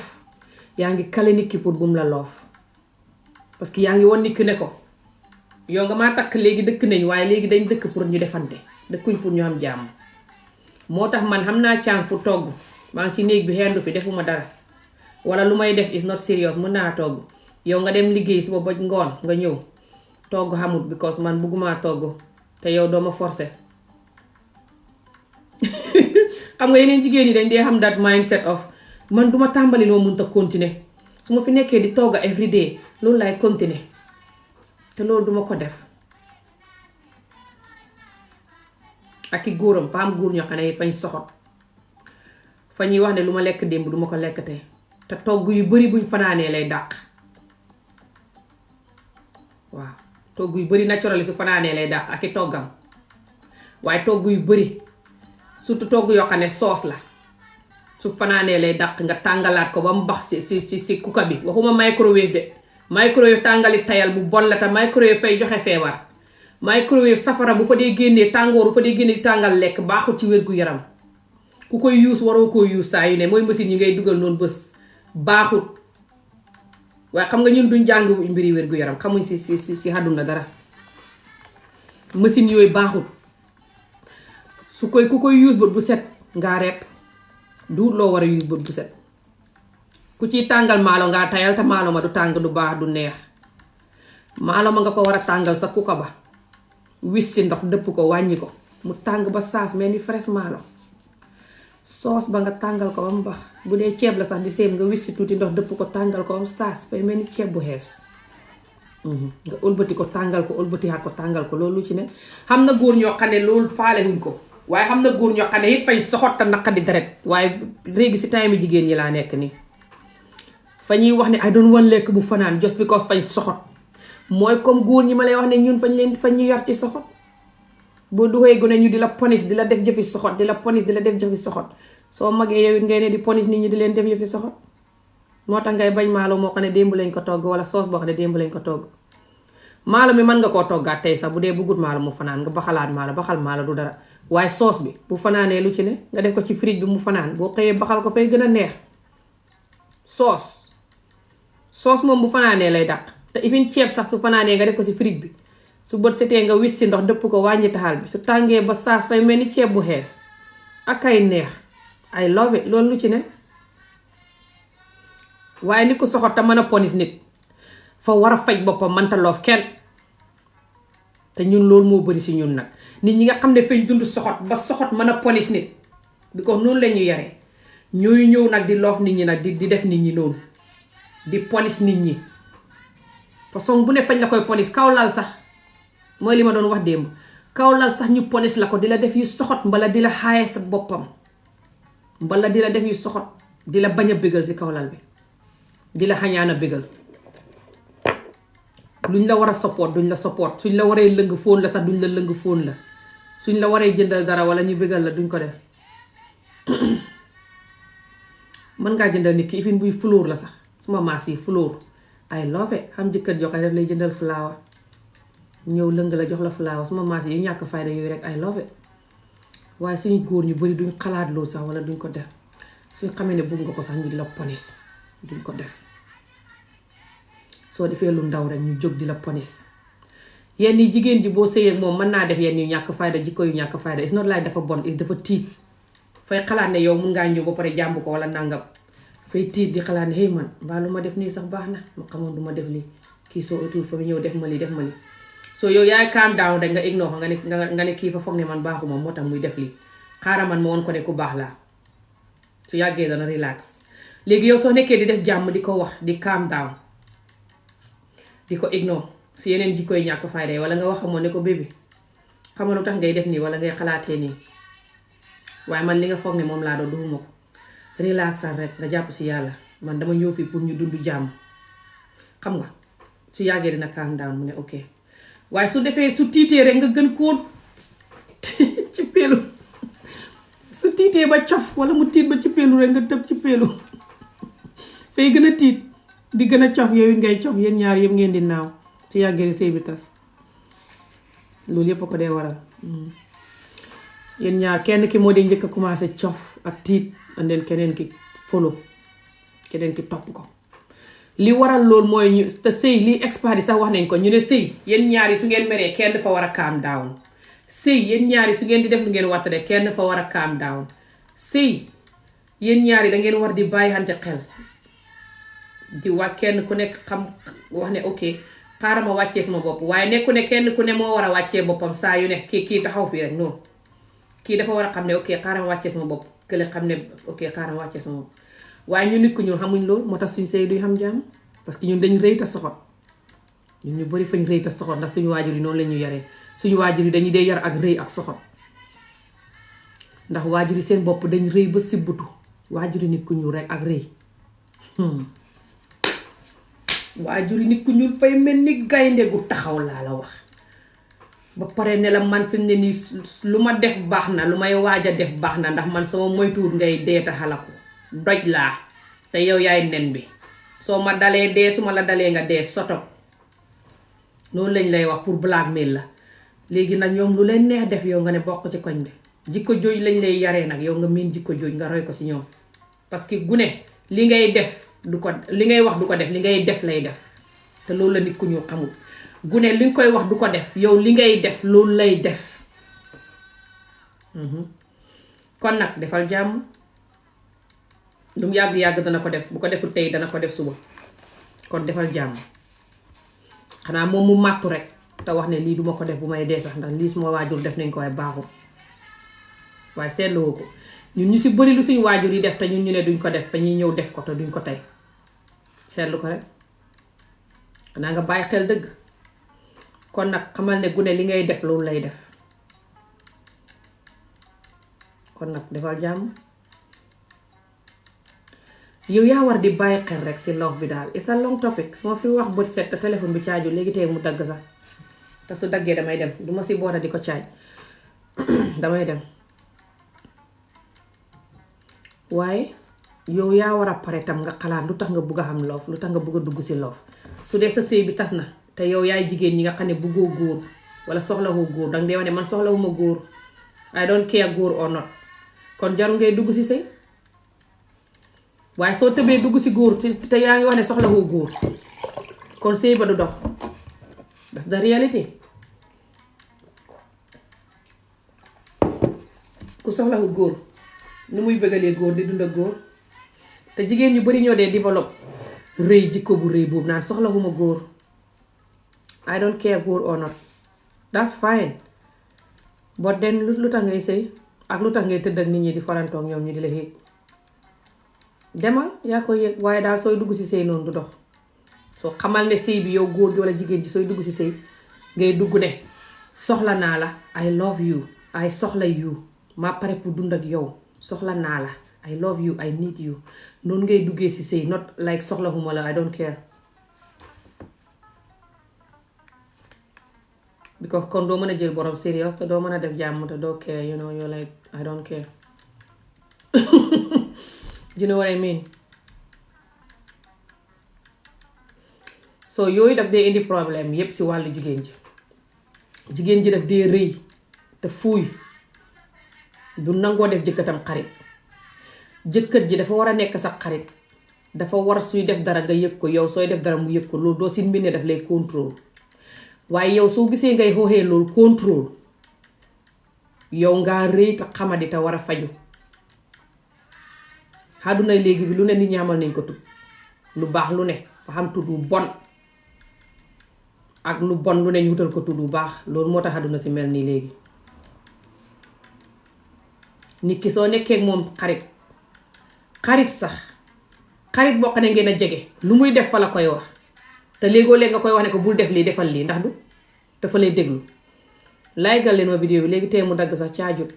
yaa ngi kale nit ki pour bum la loof parce que yaa ngi won nit ki ne ko yow nga maa takk léegi dëkk nañ waaye léegi dañ dëkk pour ñu defante dëkkuñ pour ñu am jàmm moo tax man xam naa chance pour togg maa ngi ci néeg bi xendu fi defuma dara wala lu may def is not serious mën naa togg yow nga dem liggéey suba ba ngoon nga ñëw togg xamut because man bëgguma togg te yow doo ma forcer xam nga yeneen jigéen ñi dañ dee xam that mindset of man duma tàmbali loo mënta continuer su ma fi nekkee di togg every day loolu laay continuer te loolu duma ko def ak i góoram pa am góor ñoo xam ne fañ soxot fa ñuy wax ne lu ma lekk démb duma ko lekk tey te togg yu bari buñ fanaanee lay dàq waaw togg yu bari naturel su fanaanee lay dàq ak i toggam waaye togg yu bari surtout togg yoo xam ne soos la su fanaanee lay dàq nga tàngalaat ko ba mu bax si kuka bi waxuma microwave de microwave tàngali tayal bu bon la te microwave fay joxe feebar microwave safara bu fa dee génnee tàngoor bu fa dee génnee di tàngal lekk baaxul ci wér gu yaram ku koy yuus waroo koo yuus saa yu ne mooy machine yi ngay dugal noonu bés baaxul waaye xam nga ñun duñ jàng mbiri wér gu yaram xamuñ si àdduna dara machine yooyu baaxul ku koy yuus bët bu set ngaa repp du loo war a yuus bët bu set ku ciy tàngal maalo ngaa tayal te maalo ma du tàng du baax du neex maalo ma nga ko war a tàngal sa kuka ba wis si ndox dëpp ko wàññi ko mu tàng ba saas mel ni fraise maalo soos ba nga tàngal ko ba mu baax bu dee ceeb la sax di seem nga wis si tuuti ndox dëpp ko tàngal ko ba mu saas fay mel ni ceeb bu xees nga ëlbati ko tàngal ko ëlbatiwaat ko tàngal ko loolu ci ne xam na góor ñoo xam ne loolu faalewuñ ko waaye xam na góor ñoo xam ne it fay soxot te naqadi deret waaye léegi si time jigéen ñi laa nekk nii fa ñuy wax ne I don't want lekk bu fanaan just because fañ soxot mooy comme góor ñi ma lay wax ne ñun fañ ñu yar ci soxot boo duxee gone ñu di la ponis di la def jëfi soxot di la ponis di la def jëfi soxot soo magee yow it ngay ne di ponis nit ñi di leen def jëfi soxot moo tax ngay bañ maalo moo xam ne démb lañ ko togg wala soos boo xam ne démb lañ ko togg maalo mi mën nga koo toggaat tey sax bu dee bëggut maalo mu fanaan nga baxalaat maalo baxal maalo du dara waaye soos bi bu fanaanee lu ci ne nga def ko ci fridge bi mu fanaan boo xëyee baxal ko fay gën a neex soos moom bu fanaanee lay dàq te ifin ceeb sax su fanaanee nga def ko si fridge bi su bët setee nga wis si ndox dëpp ko wàññi taxal bi su tàngee ba saas fay mel ni ceeb bu xees ak ay neex I love it loolu lu ci ne waaye nit ko soxot te mën a ponis nit fa war a faj boppam mënta loof kenn te ñun loolu moo bari si ñun nag nit ñi nga xam ne fañ dund soxot ba soxot mën a ponis nit bi ko noonu la ñu yaree ñooy ñëw nag di loof nit ñi nag di def nit ñi noonu di ponis nit ñi façon bu ne fañ la koy ponis kaw lal sax mooy li ma doon wax démb kaw lal sax ñu ponis la ko di la def yu soxot mbala di la xaaye sa boppam mbala di la def yu soxot di la bañ a bégal si kaw lal bi di la xañaan a bégal luñ la war a support duñ la support suñ la waree lëng fóon la sax duñ la lëng fóon la suñ la waree jëndal dara wala ñu bégal la duñ ko def mën ngaa jëndal nit ki ifin buy fleur la sax suma maas yi fleur I love it xam jëkkër joxe def lay jëndal flower ñëw lëng la jox la flower suma maas yi yu ñàkk fayda yooyu rek I love it waaye suñu góor ñu bari duñ xalaat loolu sax wala duñ ko def suñ xamee ne bëgg nga ko sax ñu di la ponis duñ ko def soo defee lu ndaw rek ñu jóg di la ponis yenn yi jigéen ji boo sëyeeg moom mën naa def yenn yu ñàkk fayda jikko yu ñàkk fayda it's not like dafa bon is dafa tiit fay xalaat ne yow mun ngaa ñëw ba pare jàmb ko wala nangam fay tiit di xalaat ne hey man mbaa lu ma def nii sax baax na ma xamoon du ma def lii kii soo autour fa mu ñëw def ma lii soo yow yaay calm down rek nga ignore nga ne kii fa foog ne man baaxuma moo tax muy def lii xaaral man ma woon ko ne ku baax laa su yàggee dana relax léegi yow soo nekkee di def jàmm di ko wax di calm down di ko ignore si yeneen jikko yi ñàkk fayda wala nga wax xamoon ne ko bébé xamal lu tax ngay def nii wala ngay xalaatee nii waaye man li nga foog ne moom laa doon duxuma ko relaxal rek nga jàpp si yàlla man dama ñëw fii pour ñu dund jàmm xam nga su yàggee dina calm down mu ne ok waaye su defee su tiitee rek nga gën koo ci peelu su tiitee ba cof wala mu tiit ba ci peelu rek nga tëb ci peelu fay gën a tiit di gën a cof yooyu ngay cof yéen ñaar yëpp ngeen di naaw su yàggee sëy bi tas loolu yëpp a ko dee waral yéen ñaar kenn ki moo dee njëkk a commencé cof ak tiit andeen keneen ki follow keneen ki topp ko li waral loolu mooy ñu te sëy li expert yi sax wax nañ ko ñu ne sëy yéen ñaar yi su ngeen meree kenn dafa war a calm down sëy yéen ñaar yi su ngeen di def lu ngeen wattade kenn dafa war a calm down sëy yéen ñaar yi da ngeen war di bàyyi xante xel di wax kenn ku nekk xam wax ne ok xaaral ma wàccee sama bopp waaye nekku ne kenn ku ne moo war a wàccee boppam saa yu ne kii taxaw fii rek non kii dafa war a xam ne ok xaaral ma wàccee sama bopp kële xam ne ok xaaral ma wàccee sama bopp waaye ñu nit ku ñun xamuñ loolu moo tax suñu sëy duy xam jàmm parce que ñun dañ rëy ta soxot ñun ñu bari fañ rëy ta soxot ndax suñu waajur yi noonu la ñu yaree suñu waajur yi dañuy dee yar ak rëy ak soxot ndax waajur yi seen bopp dañ rëy ba sibbutu waajur yi nit ku ñuul rek ak rëy waajur yi nit ku ñuul fay mel ni gaynde gu taxaw laa la wax ba pare ne la man fi mu ne nii lu ma def baax na lu may waaj a def baax na ndax man sama moytuwut ngay dee ta xalaku doj laa te yow yaay nen bi soo ma dalee dee su ma la dalee nga dee sotop noonu lañ lay wax pour blackmail la. léegi nag ñoom lu leen neex def yow nga ne bokk ci koñ bi jikko jooj lañ lay yaree nag yow nga miin jikko jooj nga roy ko si ñoom parce que gune li ngay def du ko li ngay wax du ko def li ngay def lay def te loolu la nit ku ñu xamul gune li nga koy wax du ko def yow li ngay def loolu lay def kon nag defal jàmm lu mu yàgg-yàgg dana ko def bu ko deful tey dana ko def suba kon defal jàmm xanaa moom mu màttu rek te wax ne lii duma ko def bu may dee sax ndax lii suma waajur def nañ ko waaye baaxul waaye seetloo ko ñun ñu si bëri lu suñu waajur yi def te ñun ñu ne duñ ko def fa ñuy ñëw def ko te duñ ko tey seetlu ko rek xanaa nga bàyyi xel dëgg kon nag xamal ne gune li ngay def loolu lay def kon nag defal jàmm yow yaa war di bàyyi xel rek si love bi daal it's a long topic su ma fi wax bët set te téléphone bi caaju léegi tey mu dagg sax te su daggee damay dem du ma si boora di ko caaj damay dem waaye yow yaa war a pare tam nga xalaat lu tax nga bugg a xam love lu tax nga bugg a dugg si love su dee sa sëy bi tas na te yow yaay jigéen ñi nga xam ne buggoo góor wala soxlawoo góor danga dee wax ne man soxlawuma góor I don't care góor or not kon jarul ngay dugg si sëy waaye soo tëbee dugg si góor te yaa ngi wax ne soxlawoo góor kon sëy ba du dox that's the reality ku soxlawul góor nu muy bëggalee góor di dund ak góor te jigéen ñu bari ñoo dee développe rëy jikko bu rëy boobu naan soxlawuma góor I don't care góor or not that's fine but then lu tax ngay sëy ak lu tax ngay tëdd ak nit ñi di farantoog ñoom ñu di la yëg demal yaa ko yëg waaye daal sooy dugg si sëy noonu du dox soo xamal ne sëy bi yow góor gi wala jigéen ji sooy dugg si sëy ngay dugg ne soxla naa la I love you I soxla you maa pare pour dund ak yow soxla naa la I love you I need you noonu ngay duggee si sëy not like soxla huma la I don't care because kon doo mën a jël borom serious te doo mën a def jàmm te doo care you know you're like I don't care you know what I mean so yooyu daf dee indi problème yépp si wàllu jigéen ji daf dee rëy te fuuy du nangoo def jëkkatam xarit jëkkat ji dafa war a nekk sa xarit dafa war suy def dara nga yëg ko yow sooy def dara mu yëg ko loolu doo si mbir ne daf lay contrôle waaye yow soo gisee ngay xooxee loolu contrôle yow ngaa rëy te xamadi te war a faju àdduna léegi bi lu ne nit ñaamal nañ ko tudd lu baax lu ne fa xam tudd bu bon ak lu bon lu ne ñu wutal ko tudd bu baax loolu moo tax àdduna si mel nii léegi nit ki soo nekkee ak moom xarit sax xarit boo xam ne ngeen a jege lu muy def fa la koy wax te léegoo léeg nga koy wax ne ko bul def lii defal lii ndax du dafa lay déglu laygal leen ma vidéo bi léegi tey mu dagg sax caajut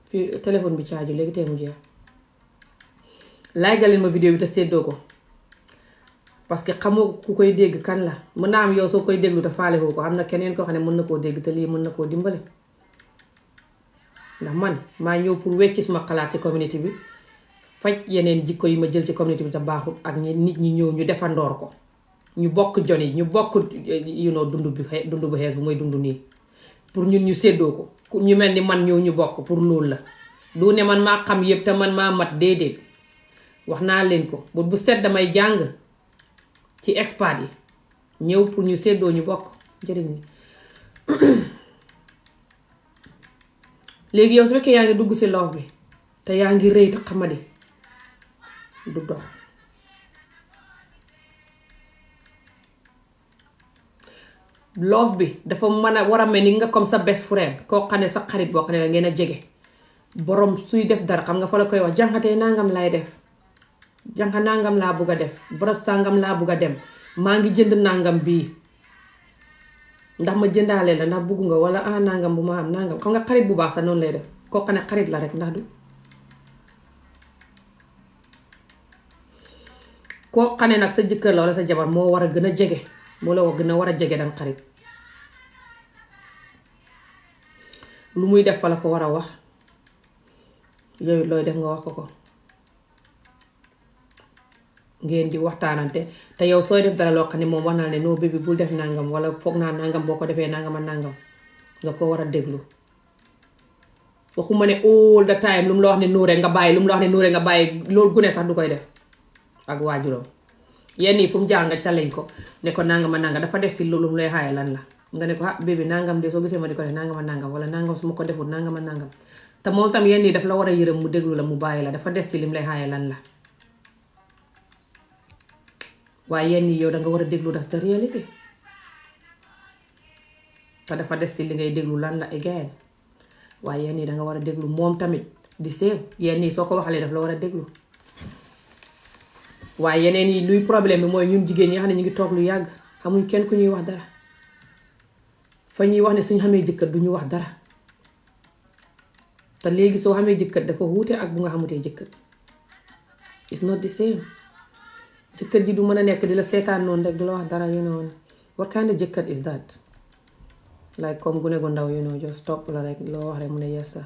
fi téléphone bi caajut léegi tey mu jeex laygal leen ma vidéo bi te séddoo ko parce que xamoo ku koy dégg kan la mën naa am yow soo koy déglu te faale ko am na keneen koo xam ne mën na koo dégg te lii mën na koo dimbale ndax man maa ñëw pour wecci suma xalaat ci community bi faj yeneen jikko yi ma jël ci community bi te baaxul ak nit ñi ñëw ñu defandoor ko ñu bokk joni ñu bokk dund bu xees bu mooy dund nii pour ñun ñu séddoo ko ñu mel ni man ñëw ñu bokk pour loolu la du ne man maa xam yëpp te man maa mat déedéet wax naa leen ko bu set damay jàng ci expert yi ñëw pour ñu séddoo ñu bokk njëriñ ni léegi yow su fekkee yaa ngi dugg ci loof bi te yaa ngi rëy te xamadi du dox loof bi dafa mën a war a mel ni nga comme sa best friend koo xam ne sa xarit boo xam ne ngeen a jege borom suy def dara xam nga fa la koy wax jànqatee nangam laay def jànqa nangam laa bugg a def borom sàngam laa bugg a dem maa ngi jënd nangam bii ndax ma jëndaale la ndax bugg nga wala nangam bu ma am nangam xam nga xarit bu baax sax noonu lay def koo xam ne xarit la rek ndax du koo xam ne nag sa jëkkër la wala sa jabar moo war a gën a jege moo la gën a war a jege dam xarit lu muy def fa la ko war a wax yow looy def nga wax ko ngeen di waxtaanante te yow sooy def dara loo xam ne moom wax naa ne noo bébé bul def nangam wala foog naa nangam boo ko defee nangam ak nangam nga ko war a déglu waxuma ne all the time lu mu la wax ne nuure nga bàyyi lu mu la wax ne nuure nga bàyyi loolu gune sax du koy def ak waajuram yenn yi fu mu jaar nga challenge ko ne ko nangam ak nangam dafa des si loolu mu lay xaaye lan la nga ne ko ah bébé nangam de soo gisee ma di ko def nangam ak nangam wala nangam su ma ko deful nangam ak nangam te moom tam yenn yi daf la war a yërëm mu déglu la mu bàyyi la dafa des ci lim lay xaaye lan la waaye yenn yi yow danga war a déglu das the reality te dafa des ci li ngay déglu lan la again waaye yenn yi danga war a déglu moom tamit di seem yenn yi soo ko waxalee daf la war a déglu waaye yeneen yi luy problème bi mooy ñun jigéen ñi xam ne ñu ngi toog lu yàgg xamuñ kenn ku ñuy wax dara fa ñuy wax ne suñu xamee jëkkër du ñu wax dara te léegi soo xamee jëkkër dafa wuute ak bu nga xamutee jëkkër it's not the same jëkkër ji du mën a nekk di la seetaan noonu rek du la wax dara you know what kind of jëkkër is that like comme gune gu ndaw you know just topp la rek loo wax rek mu ne yes sir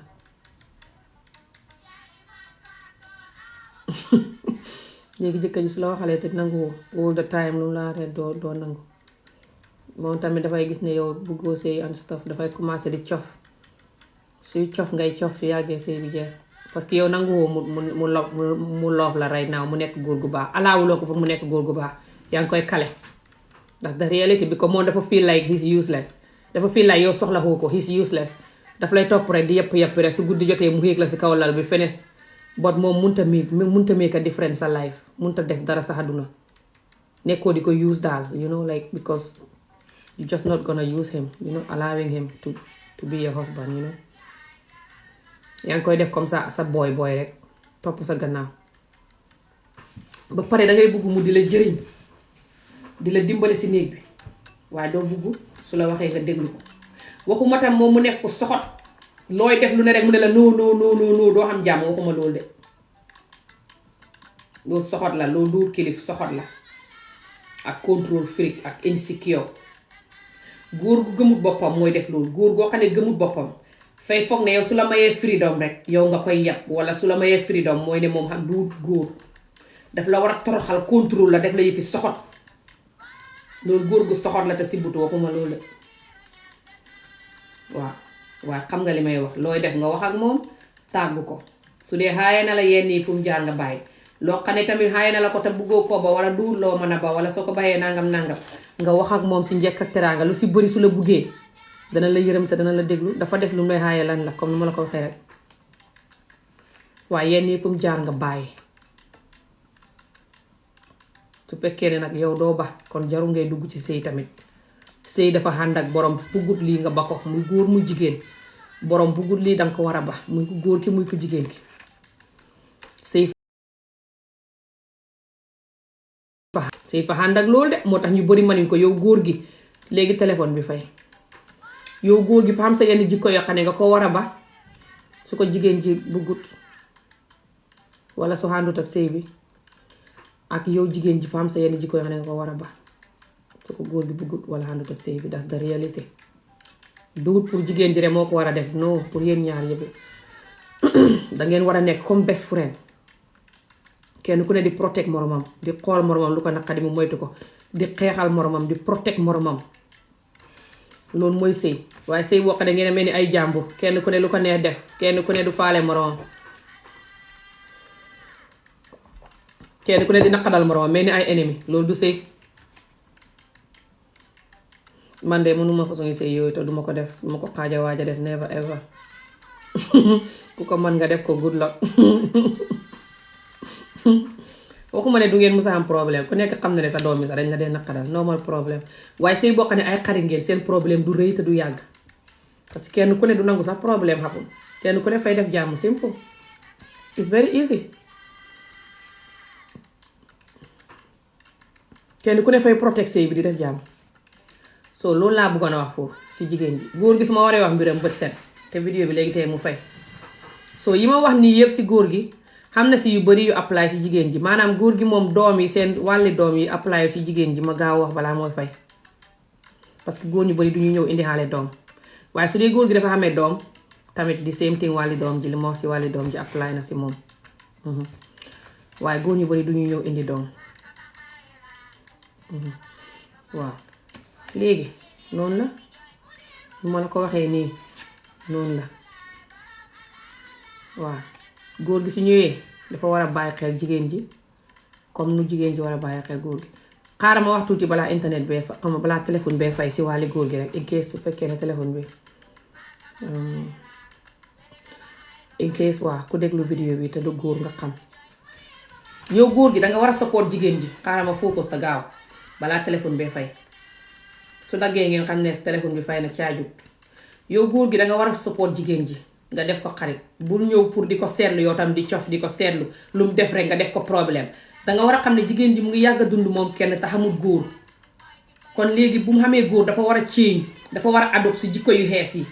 léegi jëkkër ji su la waxalee te nangu all the time lu mu la waxee doo nangu moom tamit dafay gis ne yow bëggoo sëy and stuff dafay commencé di cof suy cof ngay cof su yàggee sëy bi jeex parce que yow nanguwoo mu loof la right now mu nekk góor gu baax alaawuloo ko pour mu nekk góor gu baax yaa ngi koy kale that's the reality bi ko moom dafa feel like he's useless dafa feel like yow soxla woo ko he's useless daf lay topp rek di yëpp rek su guddi jotee mu yéeg la si kaw lal bi fenes but moom munta make a difference sa life munta def dara sa àdduna nekkoo di ko use daal you know like because you just not gonna use him you know allowing him to be your husband you know yaa ngi koy def comme ça sa boy rek topp sa gannaaw ba pare dangay bugg mu di la jëriñ di la dimbale si néeg bi waaye doo bugg su la waxee nga déglu ko waxuma tam moom mu nekk ku soxot looy def lu ne rek mu ne la non doo xam jàmm waxuma loolu de loolu soxot la loolu du kilif soxot la ak contrôle freak ak insecure góor gu gëmut boppam mooy def loolu góor goo xam ne gëmut boppam fay foog ne yow su la mayee freedom rek yow nga koy yàpp wala su la mayee freedom mooy ne moom xam du góor daf la war a toroxal contrôle la def la yëfi soxot loolu góor gu soxot la te si butu waxuma loolu de waaw xam nga li may wax looy def nga wax ak moom tàggu ko su dee xaaye na la yenn yi fu mu jaar nga bàyyi loo xam ne tamit xaaye na la ko te buggoo ko ba wala du loo mën a ba wala soo ko bàyyee nangam nga wax ak moom si njëkk ak teraanga lu si bëri su la buggee dana la yërëm te dana la déglu dafa des lu may xaaye lan la comme ni ma la ko waxee rek waaye yenn yi fu mu jaar nga bàyyi su fekkee ne nag yow doo ba kon jarul ngay dugg ci sëy tamit sëy dafa ànd ak borom buggut lii nga ba ko muy góor muy jigéen borom buggut lii danga ko war a ba muy ko góor ki muy ko jigéen ki sëy fa ànd ak loolu de moo tax ñu bari mënuñ ko yow góor gi léegi téléphone bi fay yow góor gi fa xam sa yenn jikko yoo xam ne nga ko war a ba su ko jigéen ji buggut wala su àndut ak sëy bi ak yow jigéen ji fa xam sa yenn jikko yoo xam ne nga ko war a ba su ko góor gi buggut wala àndut ak sëy bi that's the reality dugut pour jigéen ji rek moo ko war a def non pour yéen ñaar yëpp dangeen war a nekk comme best friend kenn ku ne di protect moromam di xool moromam lu ko naqadi mu moytu ko di xeexal moromam di protect moromam loolu mooy sëy waaye sëy boo xam ne ngeen mel ni ay jàmbur kenn ku ne lu ko neex def kenn ku ne du faale moromam kenn ku ne di naqadal moromam mel ni ay ennemi loolu du sëy man de mënuma façon sëy yooyu te duma ko def duma ko xaaja waaja def never ever ku ko mën nga def ko good luck waxuma ne du ngeen musa am problème ku nekk xam na ne sa doom yi sax dañ la dee naqadal normal problème waaye sëy boo xam ne ay xarit ngeen seen problème du rëy te du yàgg parce que kenn ku ne du nangu sax problème xapul kenn ku ne fay def jàmm simple it's very easy kenn ku ne fay protect sëy bi di def jàmm so loolu laa bëggoon a wax foofu si jigéen ji góor gi su ma waree wax mbiram bët set te vidéo bi léegi tey mu fay so yi ma wax nii yëpp si góor gi xam na si yu bari yu apply si jigéen ji maanaam góor gi moom doom yi seen wàlli doom yi apply si jigéen ji ma gaaw wax balaa mooy fay parce que góor ñu bari du ñu ñëw indi xaale doom waaye su dee góor gi dafa xamee doom tamit di same thing wàlli doom ji li ma wax si wàlli doom ji apply na si moom waaye góor ñu bari duñu ñëw indi doom waaw léegi noonu la lu ma la ko waxee nii noonu la waaw góor gi su ñëwee dafa war a bàyyi xel jigéen ji comme nu jigéen ji war a bàyyi xel góor gi xaaral ma wax tuuti balaa internet bee fa xam balaa téléphone bee fay si wàlli góor gi rek in case su fekkee ne téléphone bi in case waa ku déglu vidéo bi te du góor nga xam yow góor gi danga war a support jigéen ji xaaral ma focus te gaaw balaa téléphone bee fay su daggee ngeen xam ne téléphone bi fay na caajut yow góor gi danga war a support jigéen ji nga def ko xarit bul ñëw pour di ko seetlu yow tam di cof di ko seetlu lu mu def rek nga def ko problème danga war a xam ne jigéen ji mu ngi yàgg a dund moom kenn te xamul góor kon léegi bu mu xamee góor dafa war a change dafa war a adopt si jikko yu xees yi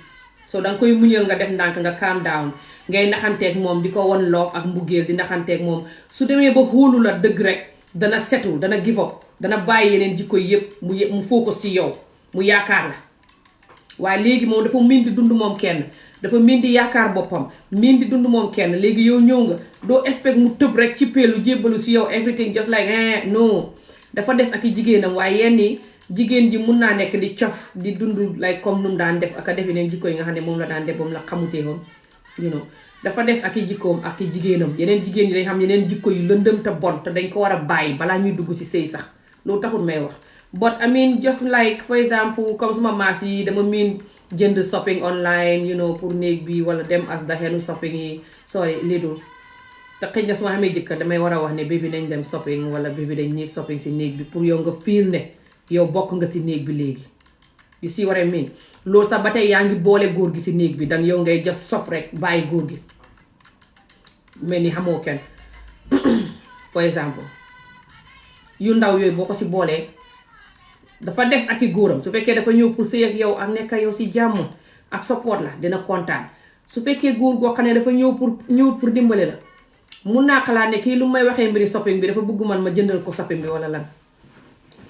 so danga koy muñal nga def ndànk nga calm down ngay naxanteeg moom di ko won loob ak mbugeel di naxanteeg moom su demee ba xóolu la dëgg rek dana setul dana give up dana bàyyi yeneen jikko yëpp mu focus si yow mu yaakaar la waaye léegi moom dafa miin di dund moom kenn dafa miin di yaakaar boppam miin di dund moom kenn léegi yow ñëw nga doo expect mu tëb rek ci peelu jébbalu si yow everything just like non dafa des ak i jigéenam waaye yenn yi jigéen ji mun naa nekk di cof di dund like comme nu mu daan def ak a def yeneen jikko yi nga xam ne moom la daan def moom la xamutee woon dafa des ak i jikkoom ak i jigéenam yeneen jigéen ñi dañ xam yeneen jikko yu lëndëm te bon te dañ ko war a bàyyi balaa ñuy dugg ci sëy sax loolu taxul may wax but I mean just like for example comme suma maas yi dama miin jënd shopping online pour néeg bi wala dem as da xenu shopping yi sorry Lidl te xëy na su ma xamee jëkkër damay war a wax ne bébi nañ dem shopping wala bébi dañ ñuy shopping si néeg bi pour yow nga feel ne yow bokk nga si néeg bi léegi you see what I mean loolu sax ba tey yaa ngi boole góor gi si néeg bi dan yow ngay just shop rek bàyyi góor gi mel ni xamoo kenn for exemple yu ndaw yooyu boo ko si boolee dafa des ak i góoram su fekkee dafa ñëw pour sëy ak yow ak nekk yow si jàmm ak support la dina kontaan su fekkee góor goo xam ne dafa ñëw pour dimbale la mun naa xalaat ne kii lu may waxee mbiri shopping bi dafa bëgg man ma jëndal ko shopping bi wala lan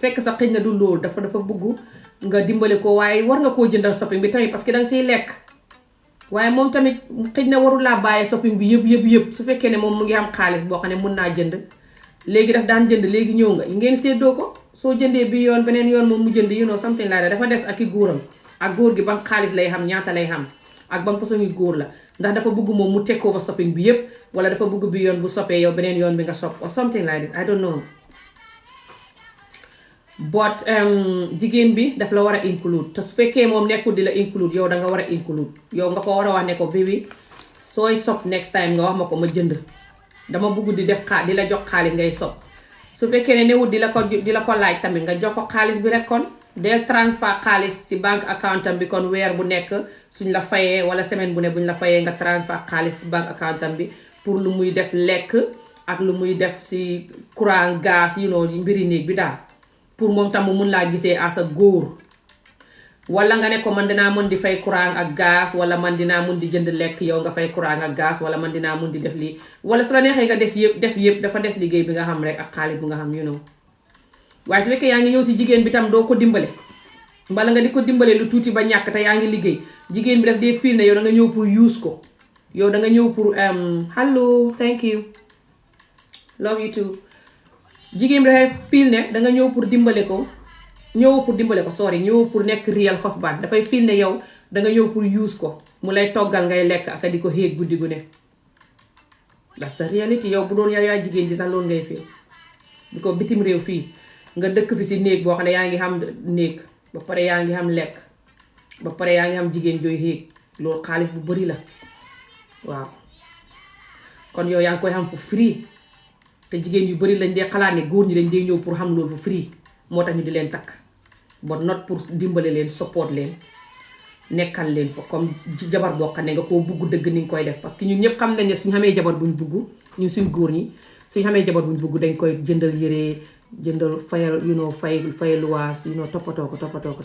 fekk sax xëy na du loolu dafa bëgg nga dimbale ko waaye war nga koo jëndal shopping bi tamit parce que danga siy lekk waaye moom tamit xëy na warul laa bàyyee shopping bi yëpp su fekkee ne moom mu ngi am xaalis boo xam ne mun naa jënd léegi daf daan jënd léegi ñëw nga ngeen séddoo ko soo jëndee bi yoon beneen yoon moom mu jënd something like that dafa des ak i góoram ak góor gi ban xaalis lay xam ñaata lay xam ak ban façon yu góor la ndax dafa bëgg moom mu tekkoo ba shopping bi yëpp wala dafa bëgg bi yoon bu soppee yow beneen yoon bi nga sopp or something like this I don't know but jigéen bi daf la war a include te su fekkee moom nekkul di la include yow danga war a include yow nga ko war a wax ne ko baby sooy sopp next time nga wax ma ko ma jënd dama bëgg di def di la jox xaalis ngay sopp su fekkee ne newut di la ko laaj tamit nga jox ko xaalis bi rek kon del transfer xaalis si banque account am bi kon weer bu nekk suñ la fayee wala semaine bu ne buñ la fayee nga transfer xaalis si banque account am bi pour lu muy def lekk ak lu muy def si courant gaz mbiri néeg bi daal pour moom tam mu mun laa gisee as a góor wala nga ne ko man dinaa mën di fay courant ak gaz wala man dinaa mun di jënd lekk yow nga fay courant ak gaz wala man dinaa mun di def lii wala su la neexee nga def yëpp dafa des liggéey bi nga xam rek ak xaalis bu nga xam waaye su fekkee yaa ngi ñëw si jigéen bi tam doo ko dimbale mbala nga di ko dimbale lu tuuti ba ñàkk te yaa ngi liggéey jigéen bi daf dee fiil ne yow da nga ñëw pour use ko yow da nga ñëw pour hello thank you love you too jigéen bi dafay fiil ne da nga ñëw pour dimbale ko ñëw pour nekk real husband dafay fiil ne yow da nga ñëw pour use ko mu lay toggal ngay lekk ak di ko xéeg guddi gu ne that's the reality yow bu doon yow yaa jigéen ji sax loolu ngay fiil di ko bitim réew fii nga dëkk fi si néeg boo xam ne yaa ngi xam néeg ba pare yaa ngi xam lekk ba pare yaa ngi xam jigéen jooy xéeg loolu xaalis bu bari la waaw kon yow yaa ngi koy xam fu free te jigéen yu bari lañ dee xalaat ne góor ñi dañ dee ñëw pour xam loolu fu free moo tax ñu di leen takk but not pour dimbale leen support leen nekkal leen fa comme jabar boo xam ne nga koo bugg dëgg ni nga koy def parce que ñun ñëpp xam nañ ne suñu xamee jabar buñ bugg ñun suñ góor ñi suñu xamee jabar buñ bugg dañ koy jëndal yére jëndal fayal fay luwaas toppatoo ko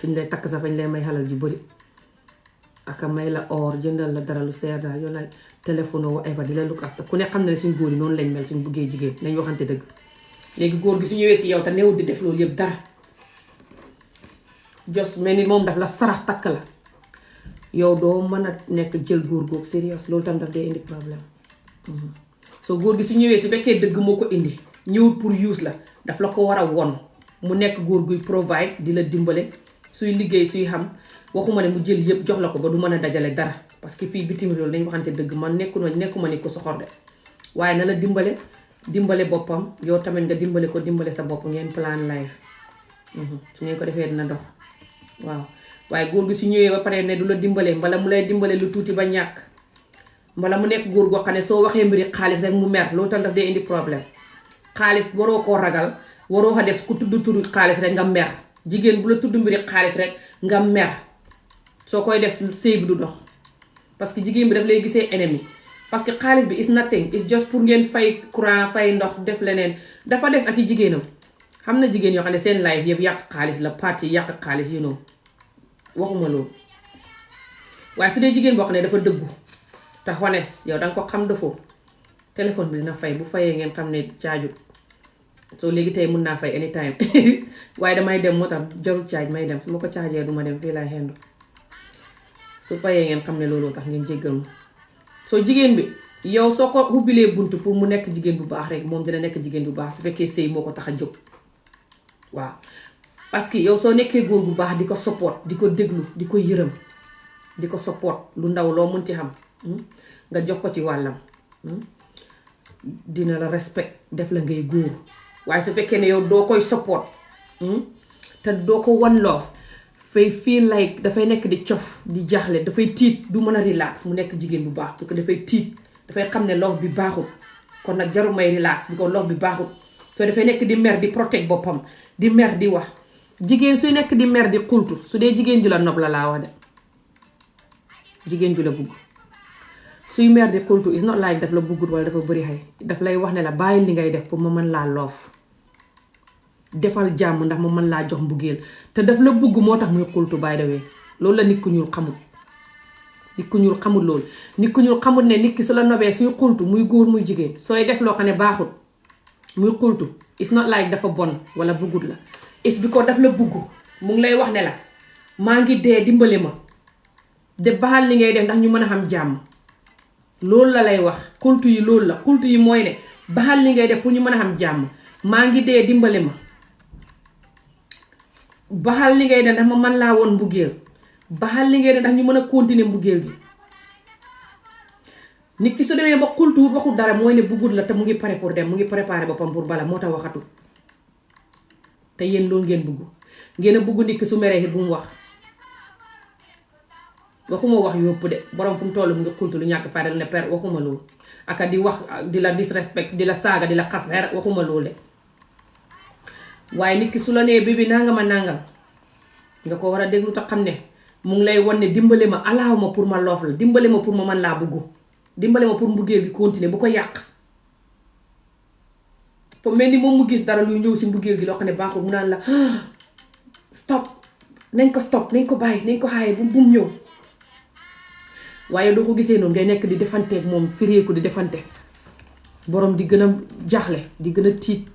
suñ lay takk sax fañ lay may xalal ju bari aka may la or jëndal la dara lu seer daal yow la téléphone wa eva di la look after ku ne xam ne suñ góor yi noonu lañ mel suñ buggee jigéen nañ waxante dëgg léegi góor gi su ñëwee si yow te néewul di def loolu yëpp dara jos mel ni moom daf la sarax takk la yow doo mën a nekk jël góor googu serious loolu tam daf dee indi problème. soo góor gi su ñëwee su fekkee dëgg moo ko indi ñëwul pour use la daf la ko war a won mu nekk góor guy provide di la dimbale suy liggéey suy xam waxuma ne mu jël yëpp jox la ko ba du mën a dajale dara parce que fii bitim réew dañ waxante dëgg man nekkuma ni ko soxor de waaye na la dimbale boppam yow tamit nga dimbale ko dimbale sa bopp ngeen plan life su ngeen ko defee dina dox waaw. waaye góor gi su ñëwee ba pare ne du la dimbale mbala mu lay dimbale lu tuuti ba ñàkk mbala mu nekk góor goo xam ne soo waxee mbiri xaalis rek mu mer loolu tam daf dee indi problème. xaalis waroo koo ragal waroo ko def ku tudd turu xaalis rek nga mer jigéen bu la tudd mbiri xaalis rek nga mer soo koy def sëy bi du dox parce que jigéen bi daf lay gisee ennemi parce que xaalis bi is nothing is just pour ngeen fay courant fay ndox def leneen dafa des ak i jigéenam. xam na jigéen yoo xam ne seen life yëpp yàq xaalis la parti yàq xaalis you know waxuma loolu waaye su dee jigéen boo xam ne dafa dëggu te xones yow danga ko xam defoo téléphone bi dina fay bu fayee ngeen xam ne caajut soo léegi tey mun naa fay anytime waaye damay dem moo tax jarul caaj may dem su ma ko caajee duma dem fii laay xendu su fayee ngeen xam ne looloo tax ngeen jéggal ma soo jigéen bi yow soo ko ubbilee bunt pour mu nekk jigéen bu baax rek moom dina nekk jigéen bu baax su fekkee sëy moo ko tax a jóg waaw parce que yow soo nekkee góor bu baax di ko support di ko déglu di ko yërëm di ko support lu ndaw loo mën ci xam nga jox ko ci wàllam dina la respect def la ngay góor waaye su fekkee ne yow doo koy support te doo ko wan love fay feel like dafay nekk di cof di jaaxle dafay tiit du mën a relax mu nekk jigéen bu baax parce que dafay tiit dafay xam ne love bi baaxul kon nag jarul may relax bi ko love bi baaxul soo dafay nekk di mer di protect boppam di mer di wax jigéen suy nekk di mer di xultu su dee jigéen ju la nopp la laa wax de jigéen ju la bugg suy mer di xultu is not like daf la buggut wala dafa bëri xay daf lay wax ne la bàyyi li ngay def pour ma mën laa loof defal jàmm ndax ma mën laa jox mbugeel te daf la bugg moo tax muy xultu by the way loolu la nit ku ñuul xamul nit ku ñuul xamul loolu nit ku ñuul xamul ne nit ki su la nobee suy xultu muy góor muy jigéen sooy def loo xam ne baaxut muy xultu it's not like dafa bon wala buggut la is bi ko daf la bugg mu ngi lay wax ne la maa ngi dee dimbali ma de baxal li ngay def ndax ñu mën a xam jàmm loolu la lay wax xultu yi loolu la xultu yi mooy ne baxal li ngay def pour ñu mën a xam jàmm maa ngi dee dimbali ma baxal li ngay def ndax ma mën laa woon mbugeel baxal li ngay def ndax ñu mën a continuer mbugeel gi nit ki su demee ba xultuwut waxul dara mooy ne buggut la te mu ngi pare pour dem mu ngi préparé boppam pour bala moo tax waxatu te yéen loolu ngeen bugg ngeen a bugg nit ki su meree bu mu wax waxuma wax yópp de borom fu mu toll mu ngi xultu lu ñàkk fayda ne per waxuma loolu aka di wax di la disrespect di la saaga di la xas xeer waxuma loolu de waaye nit ki su la nee bi nangama nangam nga ko war a déglu te xam ne mu ngi lay wan ne dimbale ma alaaw ma pour ma loof la dimbale ma pour ma mën laa bugg dimbale ma pour mbugeel gi continuer bu ko yàq fa mel ni moom mu gis dara luy ñëw si mbugeel gi loo xam ne baaxul mu naan la stop nañ ko bàyyi nañ ko xaaye bu mu ñëw waaye doo ko gisee noonu ngay nekk di defanteeg moom fireeku di defante borom di gën a jaaxle di gën a tiit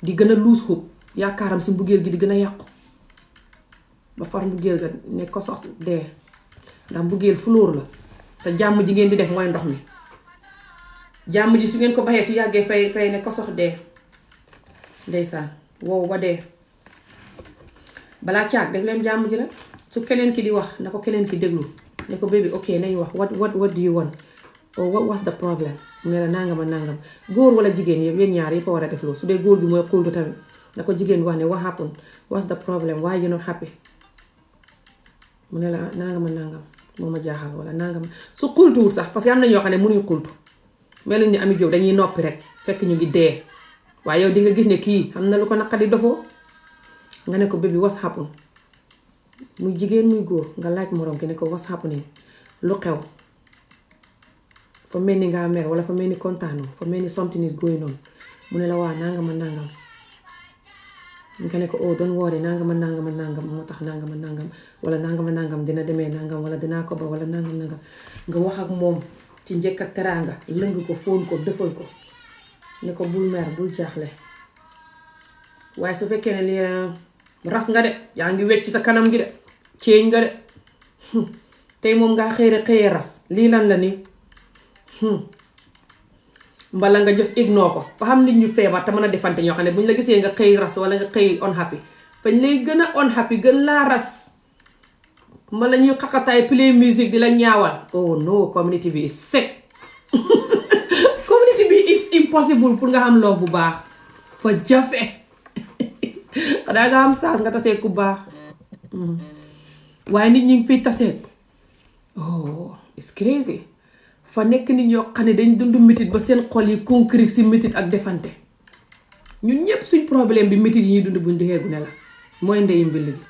di gën a luus xub yaakaaram si mbugeel gi di gën a yàqu ba far mbugeel ga ne ko sox dee ndax mbugeel flóor la te jàmm ji ngeen di def mooy ndox mi jàmm ji su ngeen ko baxee su yàggee fay ne ko sox dee ndeysaan wow ba dee balaa caag def leen jàmm ji la su keneen ki di wax na ko keneen ki déglu ne ko baby ok nañ wax what do you want or what was the problem mu ne la nangam ak nangam góor wala jigéen yéen ñaar yëpp a war a def loolu su dee góor gi mooy xultu tamit na ko jigéen wax ne what happened what's the problem why you not happy mu ne la nangam ak nangam moo ma jaaxal wala nangam su xultuwul sax parce que am na ñoo xam ne mënuñu xultu meluñ ni Ami Jóob dañuy noppi rek fekk ñu ngi dee waaye yow di nga gis ne kii am na lu ko naqadi dofoo nga ne ko baby what's happened muy jigéen muy góor nga laaj moroom ki ne ko what's happening lu xew fa mel ni ngaa mer wala fa mel ni kontaanoo fa mel ni something is going on mu ne la waa nangam ak nangam nga ne ko oh don't worry nangam ak nangam ak nangam moo tax nangam ak nangam wala nangam ak nangam dina demee nangam wala dinaa ko ba wala nangam nangam nga wax ak moom ci njëkk ak teraanga lëng ko fóon ko dëfal ko ne ko bul mer bul jaaxle waaye su fekkee ne li ras nga de yaa ngi wecc sa kanam gi de ceeñ nga de tey moom nga xëyee ras lii lan la ni mbala nga just ignore ko ba xam nit ñu feebar te mën a defante ñoo xam ne bu ñu la gisee nga xëy ras wala nga xëy unhappy fañ lay gën a unhappy gën laa ras mbala ñuy xaqataay play music di la ñaawal. Oh no, community bi is sick. Community bi is impossible pour nga xam loo bu baax fa jafe. xanaa nga am saas nga tasee ku baax waaye nit ñi ngi fiy tasee. Oh, it's crazy. fa nekk nit ñoo xam ne dañ dund métit ba seen xol yi concret si métit ak defante. ñun ñëpp suñ problème bi métit yi ñuy dund buñ dexee gu ne la mooy ndeyu mbill gi.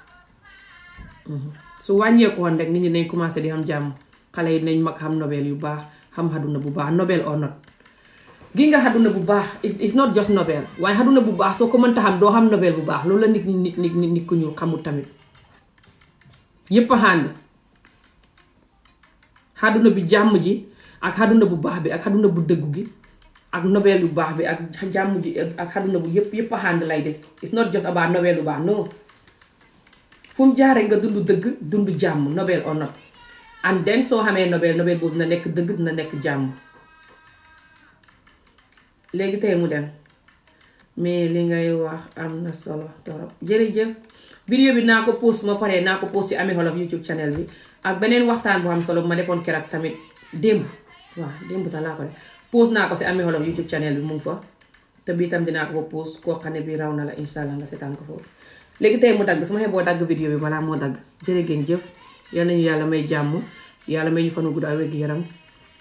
su wàññeeku woon rek nit ñi nañ commencé di xam jàmm. xale yi nañ mag xam nobel yu baax xam xaduna bu baax nobel or not. gi nga xaduna bu baax it's not just nobel waaye xaduna bu baax soo ko mënta xam doo xam nobel bu baax loolu la nit ku ñu xamul tamit. yépp a xànd xaduna bi jàmm ji ak xaduna bu baax bi ak xaduna bu dëggu gi ak nobel bu baax bi ak jàmm ji ak xaduna bu yépp a xànd lay des. it's not just about nobel bu baax non. fu mu jaaree nga dund dëgg dund jàmm nobel or not and then soo xamee nobel boobu dina nekk dëgg dina nekk jàmm. léegi tey mu dem mais li ngay wax am na solo torop jërëjëf. vidéo bi naa ko post ma paree naa ko post ci Amie Olof YouTube channel bi ak beneen waxtaan bu am solo bu ma defoon keroog tamit démb sax laa ko def post naa ko ci Amie Olof YouTube channel bi mu ngi fa te bii tam dinaa ko post koo xam ne bii raw na la incha allah nga seetaan ko foofu. léegi tey mu dagg su ma xee boo dagg vidéo bi balaa moo dagg jërë ngeen jëf. yal nañu yàlla may jàmm yàlla may ñu fanu gudd ak wér-gu-yaram